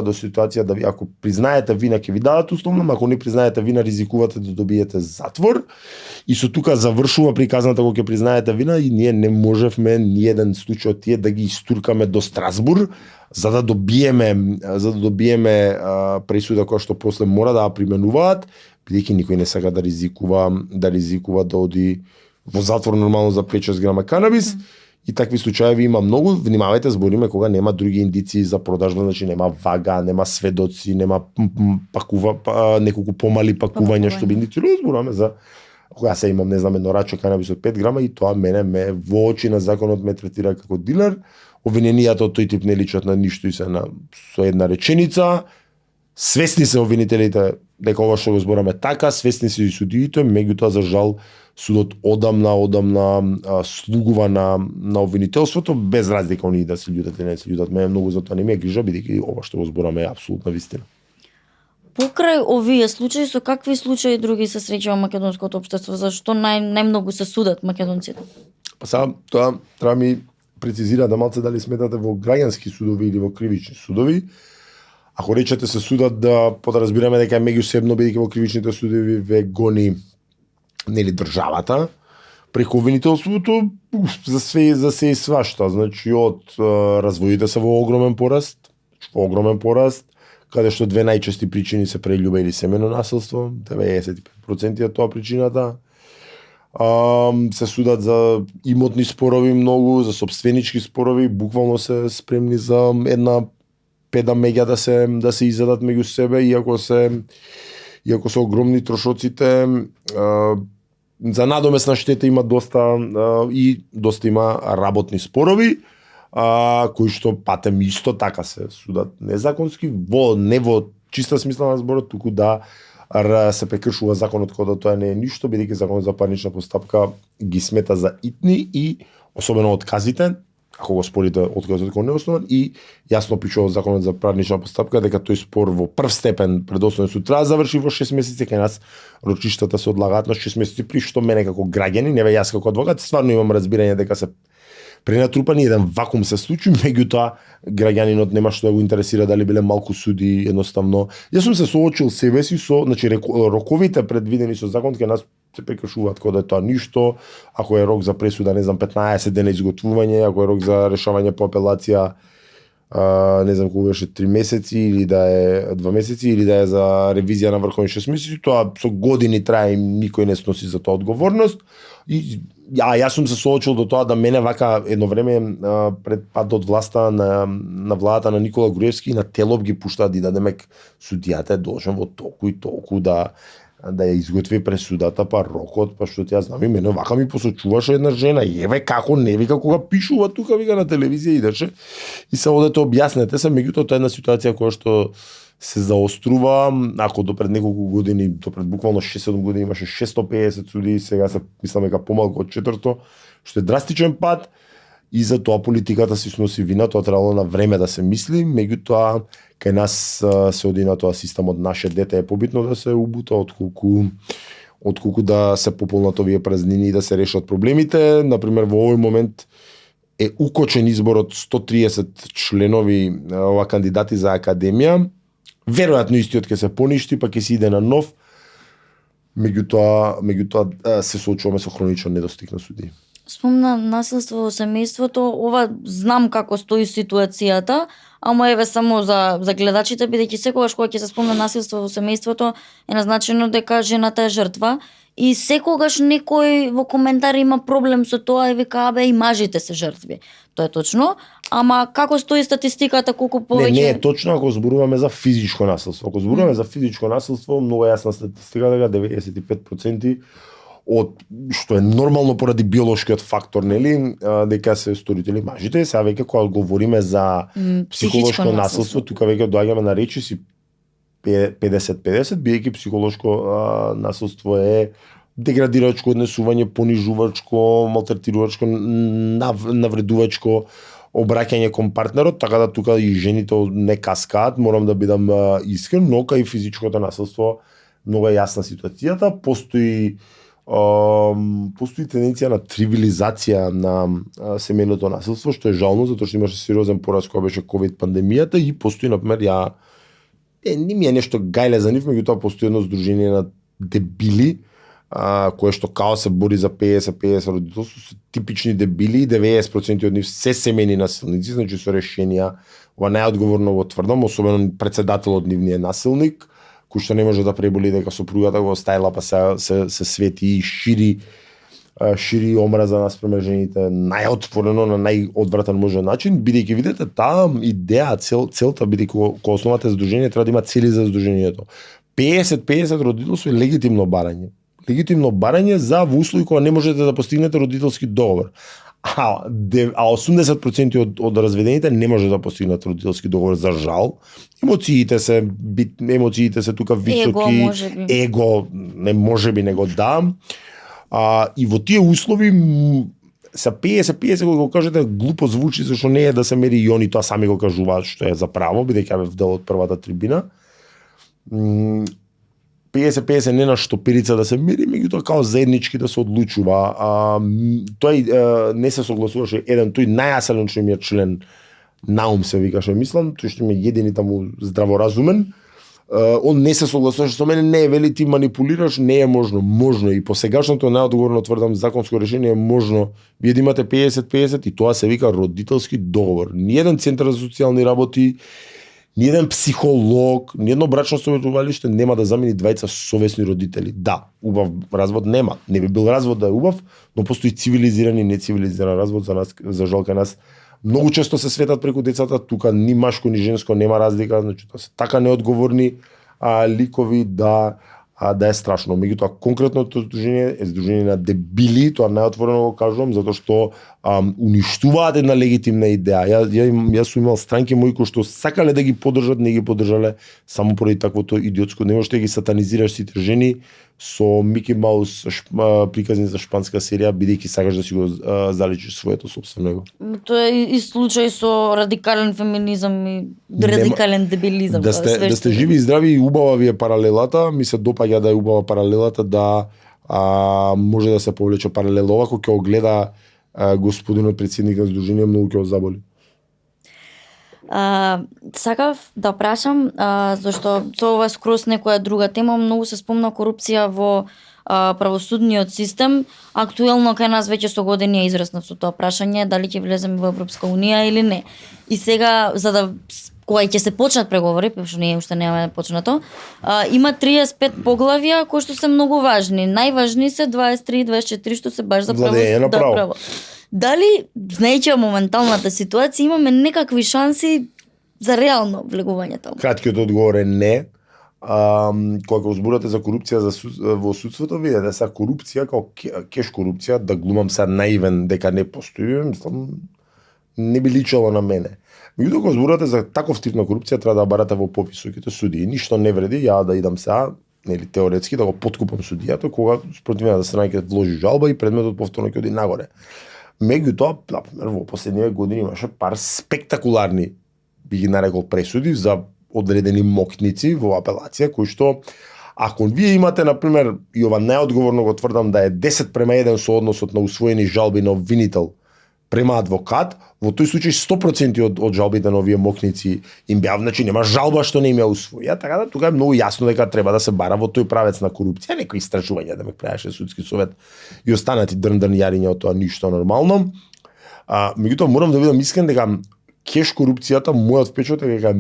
до ситуација да ви ако признаете вина ќе ви дадат условно, ако не признаете вина ризикувате да добиете затвор. И со тука завршува приказната кога ќе признаете вина и ние не можевме ниеден случај од тие да ги истуркаме до Страсбур за да добиеме пресуда која што после мора да ја применуваат, бидејќи никој не сака да ризикува да оди во затвор нормално за 5-6 грама канабис. И такви случаи има многу, внимавајте, збориме кога нема други индиции за продажба, значи нема вага, нема сведоци, нема неколку помали пакувања што би индицирало, зборуваме за кога се имам, не знам, едно раче канабис од 5 грама и тоа мене ме во очи на законот ме третира како дилер. Обвиненијата од тој тип не личат на ништо и се со една реченица. Свесни се обвинителите дека ова што го збораме така, свесни се и судиите, меѓутоа за жал судот одамна слугува на обвинителството без разлика оние да се љутат или не се љутат. Мене многу за тоа не ме грижа бидејќи ова што го збораме е апсолутна вистина. Покрај овие случаи, со какви случаи други се среќава македонското општество? Зашто најмногу се судат македонците? Па сега тоа треба ми прецизира да малце дали сметате во граѓански судови или во кривични судови. ако речете се судат да подразбираме дека е меѓусебно бидејќи во кривичните судови ве гони нели државата, преку обвинителството за се и свашта, значи од разводите се во огромен пораст, каде што две најчести причини се прељуба или семено насилство, 95% е тоа причината. Се судат за имотни спорови многу, за собственички спорови, буквално се спремни за една педа меѓа да се изедат меѓу себе, иако се огромни трошоците. За надомесна штета има доста има работни спорови, кои што патем исто така се судат незаконски, не во чиста смисла на зборот, туку да се прекршува законот кога тоа не е ништо, бидејќи законот за парнична постапка ги смета за итни и особено отказите, ако го спорите отказот како неоснован, и јасно пишува законот за парнична постапка дека тој спор во прв степен пред основен суд треба да заврши во 6 месеци, кај нас рочиштата се одлагаат на 6 месеци, при што мене како граѓани, не јас како адвокат, стварно имам разбирање дека се пренатрупани, еден вакуум се случи, меѓутоа граѓанинот нема што да го интересира дали биле малку суди, едноставно. Јас сум се соочил себе си со, значи роковите предвидени со закон кај нас се прекршуваат кога е тоа ништо, ако е рок за пресуда, не знам, 15 дена изготвување, ако е рок за решавање по апелација, не знам кога беше 3 месеци или да е 2 месеци или да е за ревизија на врховни 6 месеци, тоа со години трае и никој не сноси за тоа одговорност. И јас сум се соочил до тоа да мене вака едно време пред пад од власта на владата на Никола Груевски на телоп ги пуштаат и да демек судијата е должен во толку и толку да ја изготви пресудата, па рокот, па што ти ја знам, и мене вака ми посочуваше една жена, еве како не вика кога пишува тука, вика на телевизија идеше и се одете објаснете се, меѓутоа тоа е една ситуација која што се заострува, ако до пред неколку години, до пред буквално 6-7 години имаше 650 суди, сега се мислам дека помалку од 400, што е драстичен пат и за тоа политиката си сноси вина, тоа требало на време да се мисли, меѓутоа кај нас се оди на тоа системот наше дете е побитно да се убута отколку да се пополнат овие празнини и да се решат проблемите. Например, во овој момент е укочен изборот 130 членови ова кандидати за академија. Веројатно истиот ќе се поништи, па ќе се иде на нов. Меѓутоа се соочуваме со хроничен недостиг на суди. Спомна насилство во семејството, ова знам како стои ситуацијата, ама еве само за гледачите, бидејќи секогаш кога ќе се спомне насилство во семејството е назначено дека жената е жртва и секогаш некој во коментари има проблем со тоа и вика абе и мажите се жртви. Тоа е точно, ама како стои статистиката, колку повеќе Не е точно ако зборуваме за физичко насилство. Ако зборуваме за физичко насилство, многу јасна статистика дека 95% од што е нормално поради биолошкиот фактор, нели, дека се сторители мажите. Сега веќе кога говориме за психолошко насилство, тука веќе доаѓаме на речиси 50-50, бидејќи психолошко насилство е деградирачко однесување, понижувачко, малтретирувачко, навредувачко обраќање кон партнерот, така да тука и жените не каскаат, морам да бидам искрен, но кај физичкото насилство многу е јасна ситуацијата, постои тенденција на тривилизација на семејното насилство, што е жално, затоа што имаше сериозен пораст кога беше ковид пандемијата и постои, например, не ми е нешто гајле за нив, меѓутоа постои едно здружение на дебили, кое што као се бори за 50-50 родителство, се типични дебили, 90% од нив се семејни насилници, значи со решенија, ова најодговорно го тврдам, особено председателот нивниот насилник, кој што не може да преболи дека сопругата го оставила па се свети и шири омраза наспрема жените најотворено на најодвратен можен начин, бидејќи видите таа идеја, целта бидејќи кога основата здружение треба да има цели за здружението. 50-50 родителство е легитимно барање. Легитимно барање за во услови кога не можете да постигнете родителски договор. А 80% од разведените не може да постигнат родителски договор, за жал. Емоциите се тука високи, его не можеби него да. И во тие услови са 50-50 кога го кажете глупо звучи, зашто не е да се мери и они тоа сами го кажуваат што е за право, бидејќи бев дел од првата трибина. 50-50 не на штоперица да се мери, меѓутоа као заеднички да се одлучува. Тој не се согласуваше еден тој најаселен што ми е член Наум се викаше, мислам, тој што ме едини таму здраворазумен. Он не се согласуваше со мене, не вели ти манипулираш, не е можно. Можно и по сегашното најодговорно тврдам законско решение е можно вие да имате 50-50 и тоа се вика родителски договор. Ниеден центар за социјални работи, ниеден психолог, ниедно брачно советувалиште нема да замени двајца совесни родители. Да, убав развод нема. Не би бил развод да е убав, но постои цивилизиран и нецивилизиран развод за нас, за жал кај нас. Многу често се светат преку децата, тука ни машко ни женско нема разлика, значи тоа се така неодговорни ликови да е страшно. Меѓутоа конкретното здружение е здружение на дебили, тоа најотворено го кажувам, затоа што уништуваат една легитимна идеја. Јас сум имал странки мои кои што сакале да ги поддржат, не ги поддржале само поради таквото идиотско. Не можеш да ги сатанизираш сите жени со Мики Маус приказни за шпанска серија, бидејќи сакаш да си го заличиш своето собствено его. Тоа е и случај со радикален феминизам и радикален дебилизам. Да сте живи и здрави и убава ви е паралелата, ми се допаѓа да е убава паралелата, да може да се повлече паралела. Ако ќе го гледа господинот претседник на здружение, многу ќе го заболи. Сакав да прашам, зашто со ова скроз некоја друга тема, многу се спомна корупција во правосудниот систем. Актуелно кај нас веќе со години е израснав со тоа прашање, дали ќе влеземе во Европска унија или не. И сега, за да кога ќе се почнат преговори, пошто ние уште немаме почнато, има 35 поглавја кои што се многу важни. Најважни се 23 и 24 што се баш за право. Дали, знаејќи моменталната ситуација, имаме некакви шанси за реално влегување таму? Краткиот одговор е не. Кога го зборувате за корупција во судството, видете са корупција како кеш корупција, да глумам сега наивен дека не постои, мислам, не би личало на мене. Меѓутоа кога зборувате за таков тип на корупција, треба да барате во повисоките судии. Ништо не вреди ја да идам сега, нели теоретски да го поткупам судијата, кога спротивната страна ќе вложи жалба и предметот повторно ќе оди нагоре. Меѓутоа, например, во последниве години имаше пар спектакуларни, би ги нарекол, пресуди за одредени мокници во апелација, кои што, ако вие имате, например, и ова најодговорно го тврдам да е 10:1 со односот на усвоени жалби на обвинител према адвокат, во тој случај 100% од жалбите на овие мокници им беа, значи нема жалба што не им ја усвоја, така да тука е многу јасно дека треба да се бара во тој правец на корупција, некои истражувања да ме правеше судски совет и останати дрндан јариња од тоа ништо нормално. Меѓутоа морам да бидам искрен дека кеш корупцијата, мојот впечаток е дека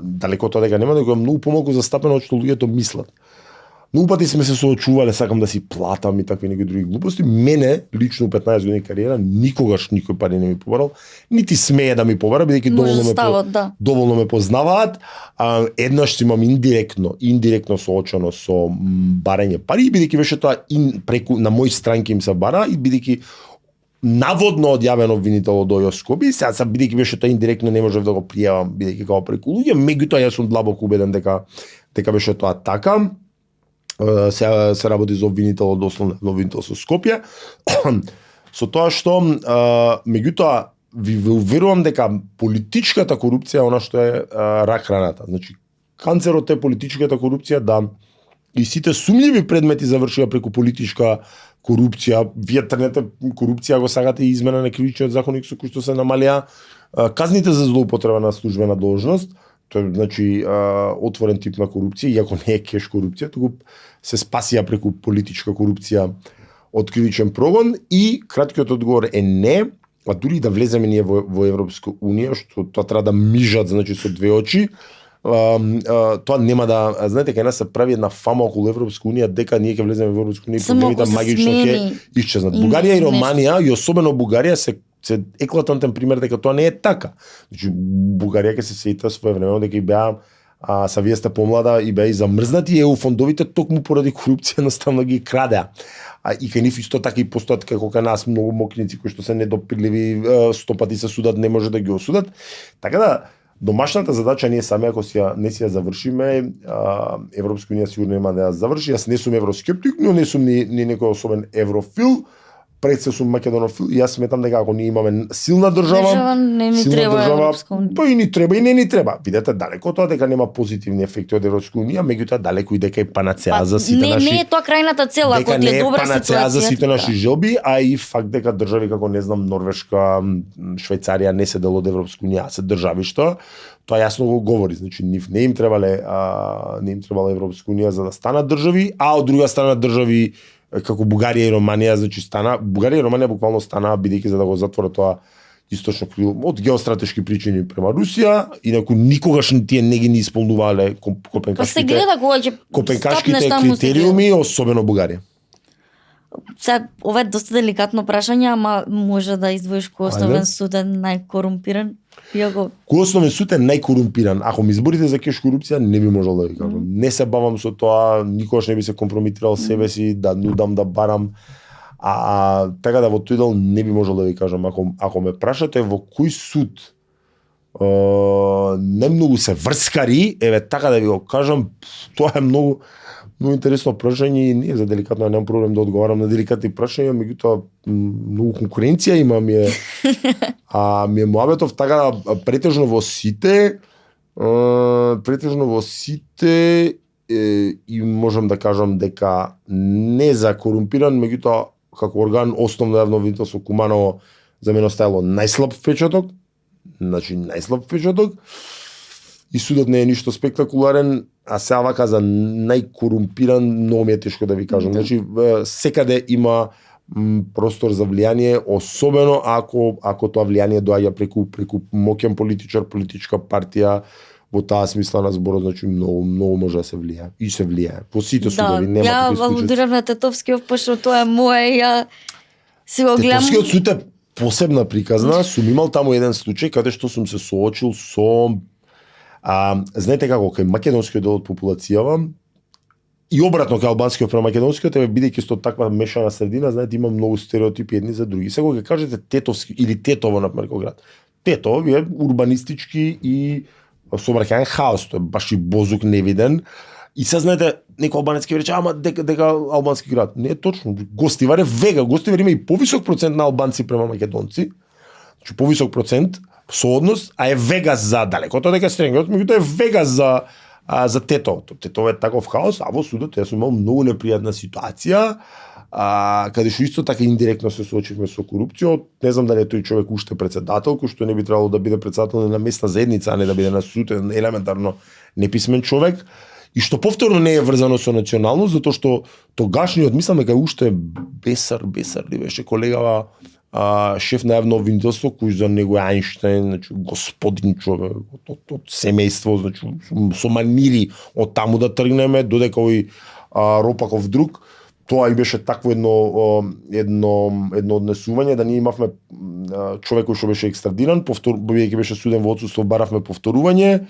далеко тоа дека нема, дека е многу помалку застапено од што луѓето мислат. Многу пати сме се соочувале, сакам да си платам и такви некои други глупости. Мене, лично 15 години кариера, никогаш никој пари не ми побарал, нити смее да ми побара, бидејќи доволно ме познаваат. Еднаш имам индиректно соочено со барање пари, бидејќи беше тоа преку на мој странки им се бара и бидејќи наводно одјавен обвинител од овој Скопје, сега бидејќи беше тоа индиректно не можев да го пријавам бидејќи како преку луѓе, меѓутоа јас сум длабоко убеден дека беше тоа така. Се работи за обвинител од основен обвинител со Скопје. Со тоа што меѓутоа ви уверувам дека политичката корупција е она што е рак раната. Значи канцерот е политичката корупција, да, и сите сумњиви предмети завршија преку политичка корупција. Вие трнете корупција, го сагате и измена на кривичниот законник со кој што се намалија казните за злоупотреба на службена должност. Тоа е, значи, отворен тип на корупција, иако не е кеш корупција, туку се спасија преку политичка корупција од кривичен прогон. И краткиот одговор е не, а дури да влеземе ние во Европска унија, што тоа треба да мижат, значи, со две очи, тоа нема да, знаете, кај нас се прави една фама околу Европска унија дека ние ќе влеземе во Европска унија и проблемите магично ќе исчезнат. Бугарија и Романија, и особено Бугарија се еклатантен пример дека тоа не е така. Значи Бугарија ќе се сеќа своевремено дека и беа са вие сте помлада и беа и замрзнати ЕУ фондовите токму поради корупција наставно ги крадеа. И кај нив исто така и постојат како кај нас многу мокници кои што се недопирливи, 100 пати се судат, не може да ги осудат. Така да домашната задача ние сами ако не си ја завршиме, Европска унија сигурно нема да ја заврши. Јас не сум евроскептик, но не сум ни некој особен еврофил. пред се сум македонофил и јас сметам дека ако ние имаме силна држава, не ни силна треба држава, Европска унија. па и ни треба и не ни треба. Видете, далеко од тоа дека нема позитивни ефекти од Европска унија, меѓутоа далеко и дека е панацеа за сите наши. Не е тоа крајната цел, ако дека ти не е е добра панацеа за ситуација. сите наши желби, а и факт дека држави како не знам Норвешка, Швајцарија не се дел од Европска унија, се држави што тоа јасно го говори, значи нив не им требала Европска унија за да станат држави, а од друга страна држави како Бугарија и Романија, значи Бугарија и Романија буквално станаа бидејќи за да го затворат тоа источно крило од геостратешки причини према Русија, инаку никогаш тие не ги исполнувале Па се гледа кога ќе копенкашките критериуми, особено Бугарија. Сега, ова е доста деликатно прашање, ама може да издвоиш кој основен суд е најкорумпиран? Иако... Кој основен суд е најкорумпиран? Ако ми изборите за кеш корупција, не би можел да ви кажам. Не се бавам со тоа, никогаш не би се компрометирал себе си, да нудам, да барам. Така да во тој дел не би можел да ви кажам. Ако ме прашате во кој суд немногу се врскари, еве така да ви го кажам, тоа е многу интересно прашање и не за деликатно, немам проблем да одговарам на деликатни прашања, меѓутоа многу конкуренција има ми е муабетов, така да претежно во сите и можам да кажам дека не за корумпиран, меѓутоа како орган основно јавно обвинителство Куманово за мене оставило најслаб впечаток, значи најслаб впечаток. И судот не е ништо спектакуларен, а сега вака за најкорумпиран многу ми е тешко да ви кажам. Значи секаде има простор за влијание, особено ако тоа влијание доаѓа преку моќен политичар, политичка партија, во таа смисла на зборот, значи многу може да се влијае. И се влијае. По сите судови нема такви случаи. Алудирам на Тетовскиов, пошто тоа е мое, ја си го гледам. Тетовскиот суд е посебна приказна, сум имал таму еден случај каде што сум се соочил со знаете како, кај македонскиот дел од популацијава и обратно кај албанскиот према македонскиот, бидејќи сте таква мешана средина, знаете, има многу стереотипи едни за други. Сега ќе кажете Тетовски или Тетово на пример град. Тетово е урбанистички и сообраќајен хаос, тоа е баш и бозук невиден. И сега знаете, некој албанец ќе рече, ама дека албански град. Не е точно. Гостивар е Вега, Гостивар има и повисок процент на албанци према македонци. Значи повисок процент сооднос, а е Вегас за далеко тоа дека Стренгот, меѓутоа е Вегас за Тетово. Тетово е таков хаос, а во судот јас сум имал многу непријатна ситуација, каде што исто така индиректно се соочивме со корупција. Не знам дали е тој човек уште председател, кој што не би требало да биде председател на местна заедница, а не да биде на суд, елементарно неписмен човек. И што повторно не е врзано со националност, затоа што тогашниот, мислам дека уште Бесар ли беше колегава, шеф на јавно обвинителство, кој за него е Ајнштајн, значи господин човек од семејство, значи со манири од таму да тргнеме, додека овој Ропаков друг, тоа и беше такво едно однесување, да ние имавме човек кој што беше екстрадиран, бидејќи беше суден во отсуство, баравме повторување.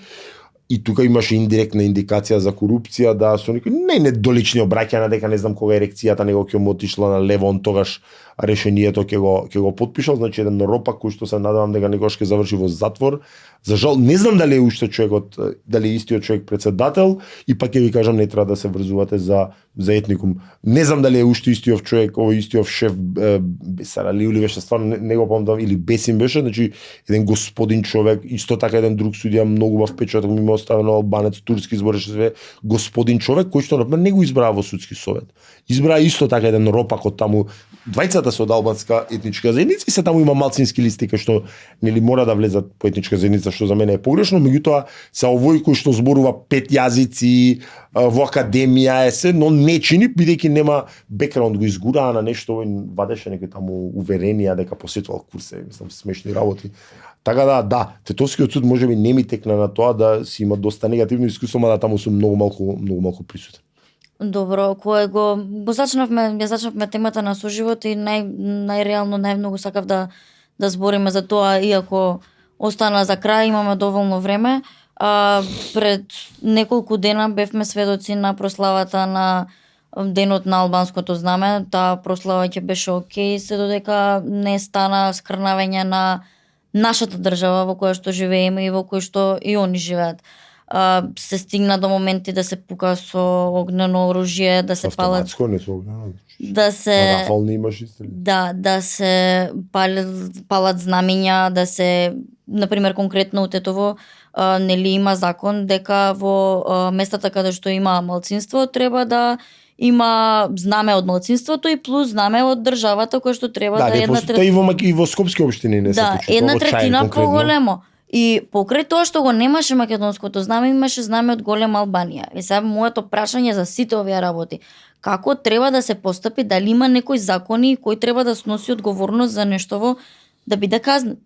И тука имаше индиректна индикација за корупција, да со некои недолични обраќања, дека не знам кога ерекцијата него ќе му отишла на лево, он тогаш решението ќе го потпишал, значи еден Ропак кој што се надевам дека некогаш ќе заврши во затвор. За жал не знам дали е уште човекот, дали е истиот човек председател, и пак ќе ви кажам не треба да се врзувате за етникум. Не знам дали е уште истиот човек, овој истиот шеф Бесарали или беше стварно не го помнам, или Бесим беше, значи еден господин човек, исто така еден друг судија многу во впечаток ми оставено албанец, турски збореше све, господин човек кој што например не го избраа во судски совет. Избраа исто така еден Ропак од таму, двајцата се од албанска етничка заедница и се таму има малцински листи кои што нели мора да влезат по етничка заедница, што за мене е погрешно, меѓутоа се овој кој што зборува 5 јазици во академија е се, но не чини бидејќи нема бекграунд, го изгураа на нешто, овој вадеше некои таму уверенија дека посетувал курсе, мислам смешни работи. Така да, Тетовскиот суд можеби не ми текна на тоа да си има доста негативно искуство, мада таму сум многу малку присутен. Добро, кое го зачнавме темата на соживот и најреално најмногу сакав да збориме за тоа, иако остана за крај, имаме доволно време. Пред неколку дена бевме сведоци на прославата на Денот на албанското знаме. Таа прослава ќе беше окей, се додека не стана скрнавење на нашата држава во која што живееме и во која што и они живеат. се стигна до моменти да се пука со огнено оружје, да се палат, Автоматско не со огнено. да се Рафални имаш истрели. да се палат знамиња, да се, например конкретно у Тетово, нели има закон дека во местата каде што има малцинство треба да има знаме од малцинството и плюс знаме од државата кој што треба Да, да не една постои и во скопски општини не се да, случува. една во Чај третина конкретно. поголемо. И покрај тоа што го немаше македонското знаме, имаше знаме од голема Албанија. И сега моето прашање за сите овие работи, како треба да се постапи, дали има некои закони кој треба да сноси одговорност за нештово да биде казнет?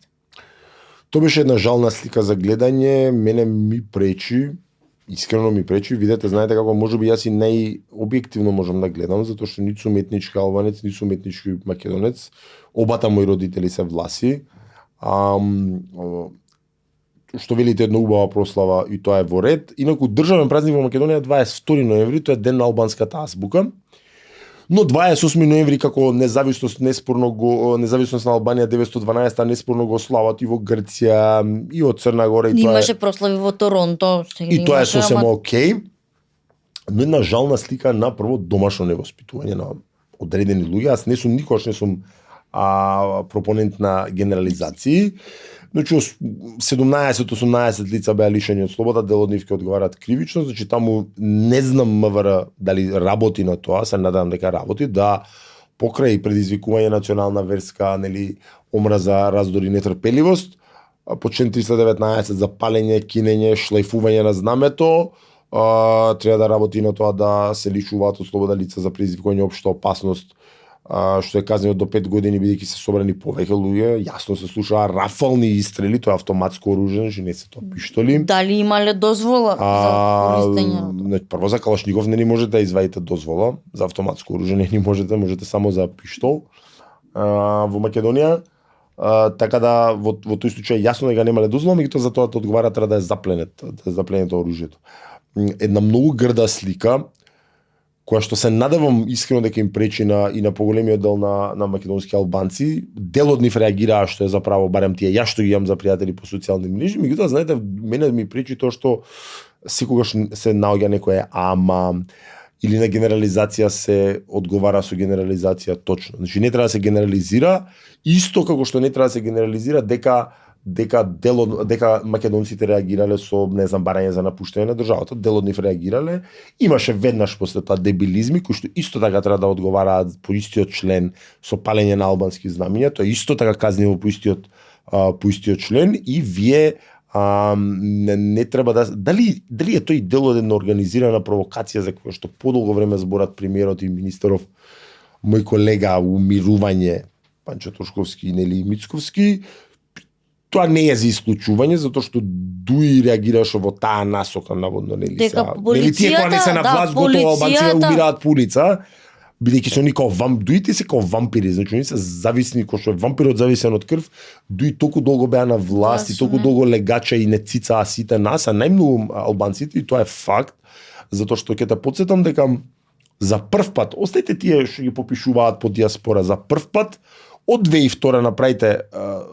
Тоа беше една жална слика за гледање, мене ми пречи, искрено ми пречи, видете, знаете како можеби јас и најобјективно можам да гледам, затоа што ниту сум етнички албанец, ниту сум етнички македонец, обата мои родители се власи. Што велите една убава прослава и тоа е во ред. Инаку државен празник во Македонија 22 ноември, тоа е ден на албанската азбука. Но 28 ноември како независност независност на Албанија 912 неспорно го слават и во Грција и од Црна Гора и тоа Имаше прослави во Торонто. и тоа е сосема окей. Но една жална слика на прво домашно невоспитување на одредени луѓе. Аз никогаш не сум пропонент на генерализации. Значи 17-18 лица беа лишени од слобода, дел од нив ќе одговарат кривично, значи таму не знам МВР дали работи на тоа, се надевам дека работи, да покрај предизвикување национална верска, нели, омраза, раздор и нетрпеливост, по член 319 за палење, кинење, шлајфување на знамето, треба да работи на тоа да се лишуваат од слобода лица за предизвикување општа опасност, што е казнено до 5 години бидејќи се собрани повеќе луѓе, јасно се слушаа рафални истрели, тоа е автоматско оружје, значи не се тоа пиштоли. Дали имале дозвола за користење? Прво за калашников не ни можете да извадите дозвола, за автоматско оружје не ни можете само за пиштол. Во Македонија, така да во тој случај јасно дека немале дозвола, меѓутоа за тоа да одговара треба да е запленето оружјето. Една многу грда слика која што се надевам искрено дека им пречи и на поголемиот дел на македонски албанци. Дел од нив реагираа што е заправо, барем тие јас што ги имам за пријатели по социјални мрежи, меѓутоа знаете, мене ми пречи тоа што секогаш се наоѓа некоја ама или на генерализација се одговара со генерализација точно. Значи не треба да се генерализира, исто како што не треба да се генерализира дека македонците реагирале со, не знам, барање за напуштање на државата, дел од нив реагирале. Имаше веднаш после тоа дебилизми кои што исто така треба да одговараат по истиот член со палење на албански знамиња, тоа исто така казниво по истиот член и вие не треба да дали е тој дел од една организирана провокација за која што подолго време зборат премиерот и министеров, мој колега умирување Панчо Тошковски нели Мицковски. Тоа не е за исклучување, затоа што Дуи реагираше во таа насока наводно, нели дека тие кога не се на власт, готово албанците умираат по улица, бидејќи се они као Дуите се као вампири, значи они се зависни, кој што е вампирот зависен од крв, Дуи толку долго беа на власт и толку долго легача и не цицаа сите нас, а најмногу албанците, и тоа е факт, затоа што ќе те потсетам дека за прв пат, остајте тие што ги попишуваат по диаспора, за прв пат од 2002 направите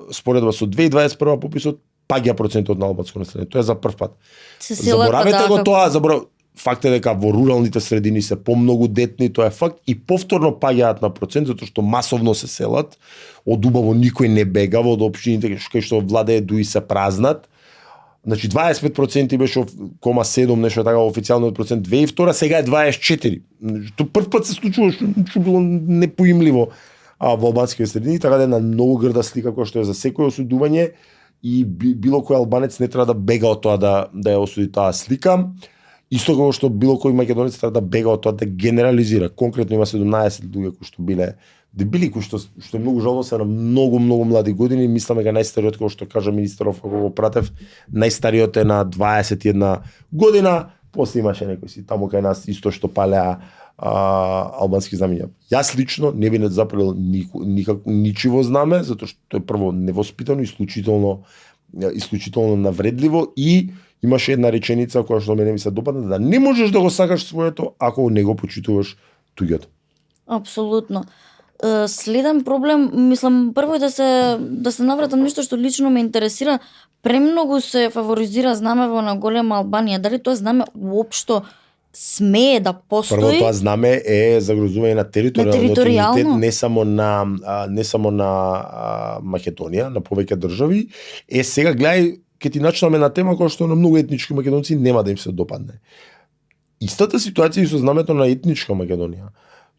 споредба со 2021 пописот паѓа процентот на албанско население. Тоа е за прв пат. Заборавете го тоа, факт е дека во руралните средини се помногу детни, тоа е факт, и повторно паѓаат на процент затоа што масовно се селат. Од убаво никој не бегава од општините кај што владее Дуи се празнат. Значи 25% беше 0,7 нешто така официјалниот процент 2002, сега е 24. Тоа прв пат се случува што било непоимливо во албанските средини, така да е една многу грда слика која што е за секој осудување и било кој албанец не треба да бега од тоа да ја осуди таа слика. Исто како што било кој македонец треба да бега од тоа да генерализира. Конкретно има 17 луѓе кои што биле дебили, кои што е многу жално се на многу млади години. Мислам дека најстариот, како што кажа министеров, ако го пратев, најстариот е на 21 година, после имаше некои си таму кај нас исто што палеа албански знамиња. Јас лично не би не запалил ничиво знаме, затоа што е прво невоспитано, исклучително навредливо и имаше една реченица која што мене ми се допадна, да не можеш да го сакаш своето ако не го почитуваш туѓото. Апсолутно. Следен проблем, мислам, прво е да се навратам нешто што лично ме интересира. Премногу се фаворизира знамево на голема Албанија. Дали тоа знаме уопшто смее да постои? Прво тоа знаме е загрозување на територијалниот интегритет не само на Македонија, на повеќе држави. Сега гледај, ќе ти начнеме на тема која што на многу етнички македонци нема да им се допадне. Истата ситуација и со знамето на етничка Македонија.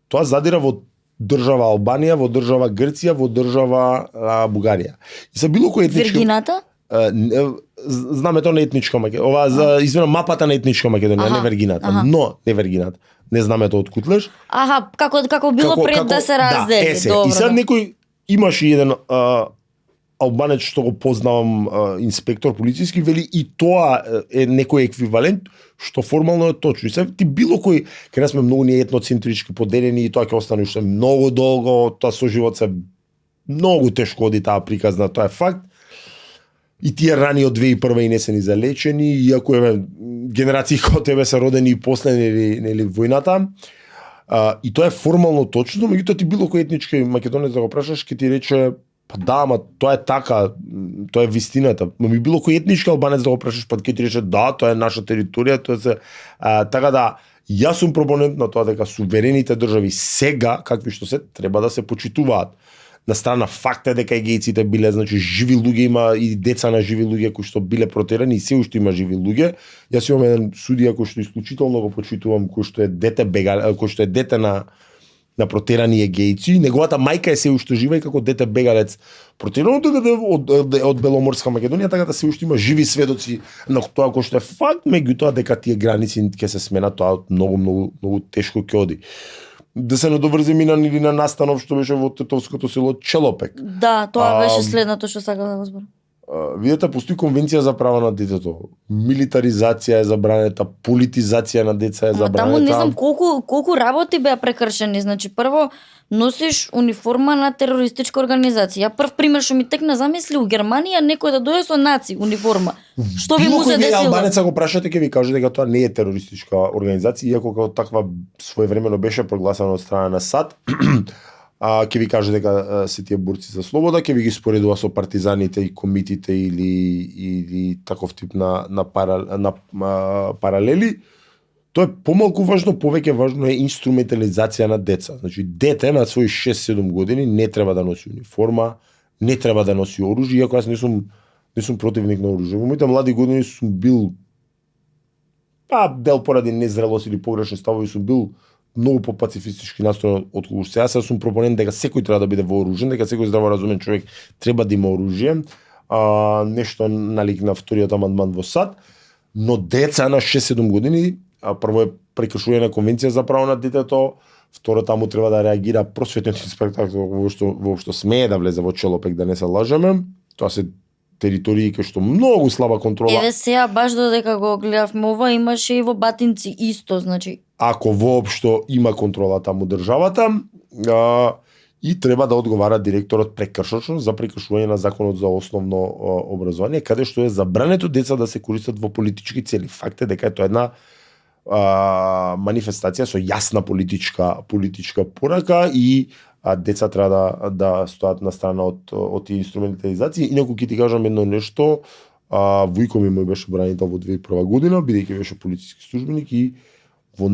Тоа задира во држава Албанија, во држава Грција, во држава Бугарија. И за било кој етнички... Вергината? Знамето на етничка Македонија. Извинувам, мапата на етничка Македонија, не вергината. Но не вергината. Не знамето од Кутлеш. Како било пред да се раздели. И сега некој имаше еден албанец што го познавам, инспектор полициски, вели и тоа е некој еквивалент што формално е точно. И сега ти било кој, кај нас сме многу ние етноцентрички поделени и тоа ќе остане уште многу долго, тоа со живот се многу тешко оди таа приказна, тоа е факт. И тие рани од 2001 и не се ни залечени, иако генерации како тебе се родени и после нели војната. И тоа е формално точно, меѓутоа ти било кој етнички македонец да го прашаш, ќе ти рече па да, ама тоа е така, тоа е вистината. Но ми било кој етнички албанец да го прашаш, па ќе ти рече да, тоа е наша територија, тоа се така да јас сум пропонент на тоа дека суверените држави сега, какви што се, треба да се почитуваат. На страна факт е дека егејците биле, значи живи луѓе, има и деца на живи луѓе кои што биле протерани и се уште има живи луѓе. Јас имам еден судија кој што исклучително го почитувам, кој што е дете на протерани егејци, неговата мајка е се уште жива и како дете бегалец протерано од Беломорска Македонија, така да се уште има живи сведоци на тоа кој што е факт, меѓутоа дека тие граници ќе се сменат, тоа многу тешко ќе оди. Да се надоврзем и на настанов што беше во тетовското село Челопек. Да, тоа беше следното што сакам да го зборам. Видете, постои конвенција за права на детето. Милитаризација е забранета, политизација на деца е забранета. Таму не знам колку работи беа прекршени. Значи, прво носиш униформа на терористичка организација. Прв пример што ми текна замисли у Германија некој да дојде со наци униформа. Што ви му се десило? Албанеца го прашате, ќе ви каже дека тоа не е терористичка организација, иако како таква своевремено беше прогласена од страна на САД. Ќе ви каже дека се тие борци за слобода, ќе ви ги споредува со партизаните и комитите или таков тип на паралели. Тоа е помалку важно, повеќе важно е инструментализација на деца. Значи, дете на своји 6-7 години не треба да носи униформа, не треба да носи оружје, иако јас не сум противник на оружје. Во моите млади години сум бил дел поради незрелост или погрешни ставови сум бил многу по-пацифистички настроен отколку сега. Сега сум пропонент дека секој треба да биде вооружен, дека секој здраворазумен човек треба да има оружје. Нешто налик на вториот амандман во САД, но деца на 6-7 години, прво е прекршување на конвенција за право на детето, второ таму треба да реагира просветниот инспектор воопшто смее да влезе во Челопек, да не се лажеме. Тоа се територии кај што многу слаба контрола. Еве сега баш додека го гледавме ова, имаше и во Батинци исто, значи. Ако воопшто има контрола таму државата, и треба да одговара директорот прекршочно за прекршување на законот за основно образование, каде што е забрането деца да се користат во политички цели. Факт е дека е тоа една манифестација со јасна политичка порака и деца треба да стоат на страна од тие инструментализации. Инаку ќе ти кажам едно нешто, вујко ми беше бранител во 2001 година, бидејќи беше полициски службеник и во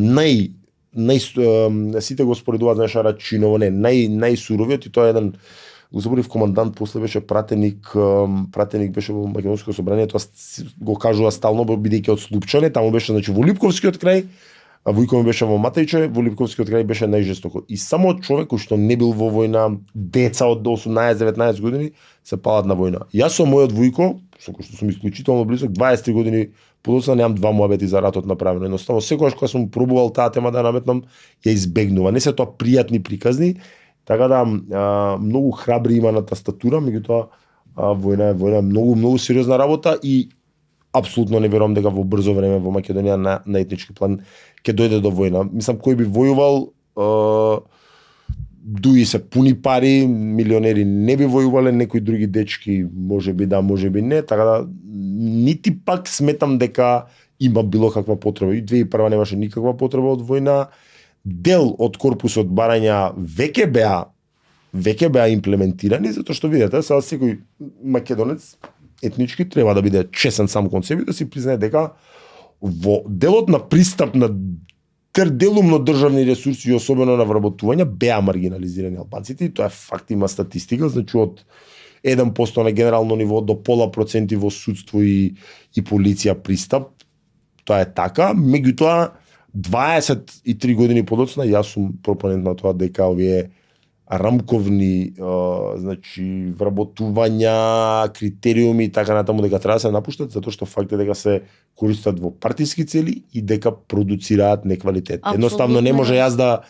сите го споредуваат, знаеш, Рачиново, најсуровиот, и тоа е еден, го заборив, командант, после беше пратеник беше во Македонското собрание, тоа го кажува стално, бидејќи од Слупчане, таму беше, значи, во Липковскиот крај, а Вујко ми беше во Матејче, во Липковскиот крај беше најжестоко. И само човек кој што не бил во војна, деца од 18-19 години, се палат на војна. Јас со мојот Вујко, со кој што сум исклучително близок, 23 години подоцна немам два муабети за ратот направено. Едноставно, секогаш кога сум пробувал таа тема да наметнам, ја избегнува. Не се тоа пријатни приказни, така да многу храбри има на тастатура, меѓутоа војна е многу сериозна работа и апсолутно не верувам дека во брзо време во Македонија на етнички план ќе дојде до војна. Мислам, кој би војувал, дуи се пуни пари, милионери не би војувале, некои други дечки можеби да, можеби не, така да нити пак сметам дека има било каква потреба. И 2001 немаше никаква потреба од војна. Дел од корпусот барања веќе беа веќе беа имплементирани затоа што видите, сега секој македонец етнички треба да биде чесен сам кон себе, да си признае дека во делот на пристап на делумно државни ресурси и особено на вработување беа маргинализирани албанците и тоа е факт, има статистика, значи од 1% на генерално ниво до пола проценти во судство и полиција пристап. Тоа е така, меѓутоа 23 години подоцна јас сум пропонент на тоа дека овие рамковни значи вработувања, критериуми и така натаму дека треба да се напуштат затоа што факт е дека се користат во партиски цели и дека продуцираат неквалитет. Едноставно не може јас да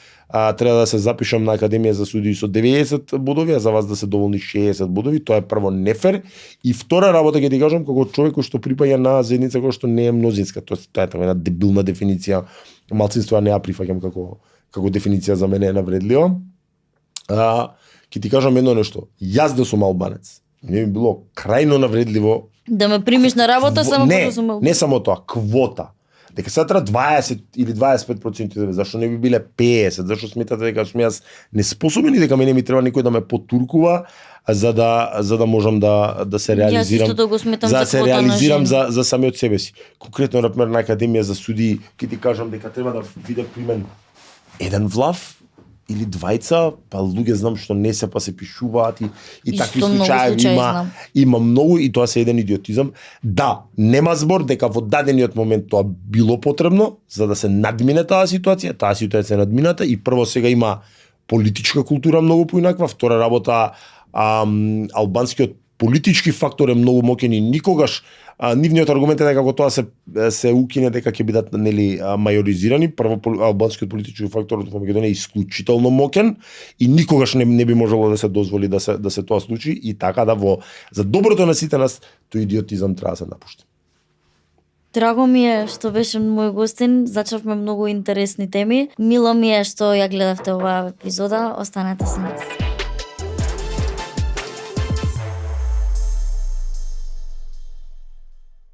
треба да се запишам на Академија за судии со 90 бодови, а за вас да се доволни 60 бодови, тоа е прво нефер и втора работа ќе ти кажам како човек кој што припаѓа на заедница која што не е мнозинска, тоа е така една дебилна дефиниција, малцинство не ја прифаќам како дефиниција, за мене е навредлива. Ќе ти кажам едно нешто. Јас да сум албанец, не би било крајно навредливо да ме примиш на работа само не, да сум албанец. Не само тоа, квота. Дека сега треба 20 или 25%, зашто не би биле 50, зашто сметате дека сум јас неспособен и дека мене ми треба некој да ме потуркува за да можам да се реализирам. Јас исто го сметам за за се квота реализирам на за самиот себе си. Конкретно например на Академија за судии, ќе ти кажам дека треба да биде примен еден влав или двајца, па луѓе знам што не се па се пишуваат и такви случаи има многу и тоа се еден идиотизам. Да, нема збор дека во дадениот момент тоа било потребно за да се надмине таа ситуација е надмината и прво сега има политичка култура многу поинаква, втора работа албанскиот политички фактор е многу моќен и никогаш нивниот аргумент е дека кога тоа се укине дека ќе бидат нели мајоризирани, прво албанскиот политички фактор во Македонија е исклучително моќен и никогаш не би можело да се дозволи да се тоа случи и така да за доброто на сите нас тој идиотизам треба да се напушти. Драго ми е што беше мој гостин, зачавме многу интересни теми. Мило ми е што ја гледавте оваа епизода, останете со нас.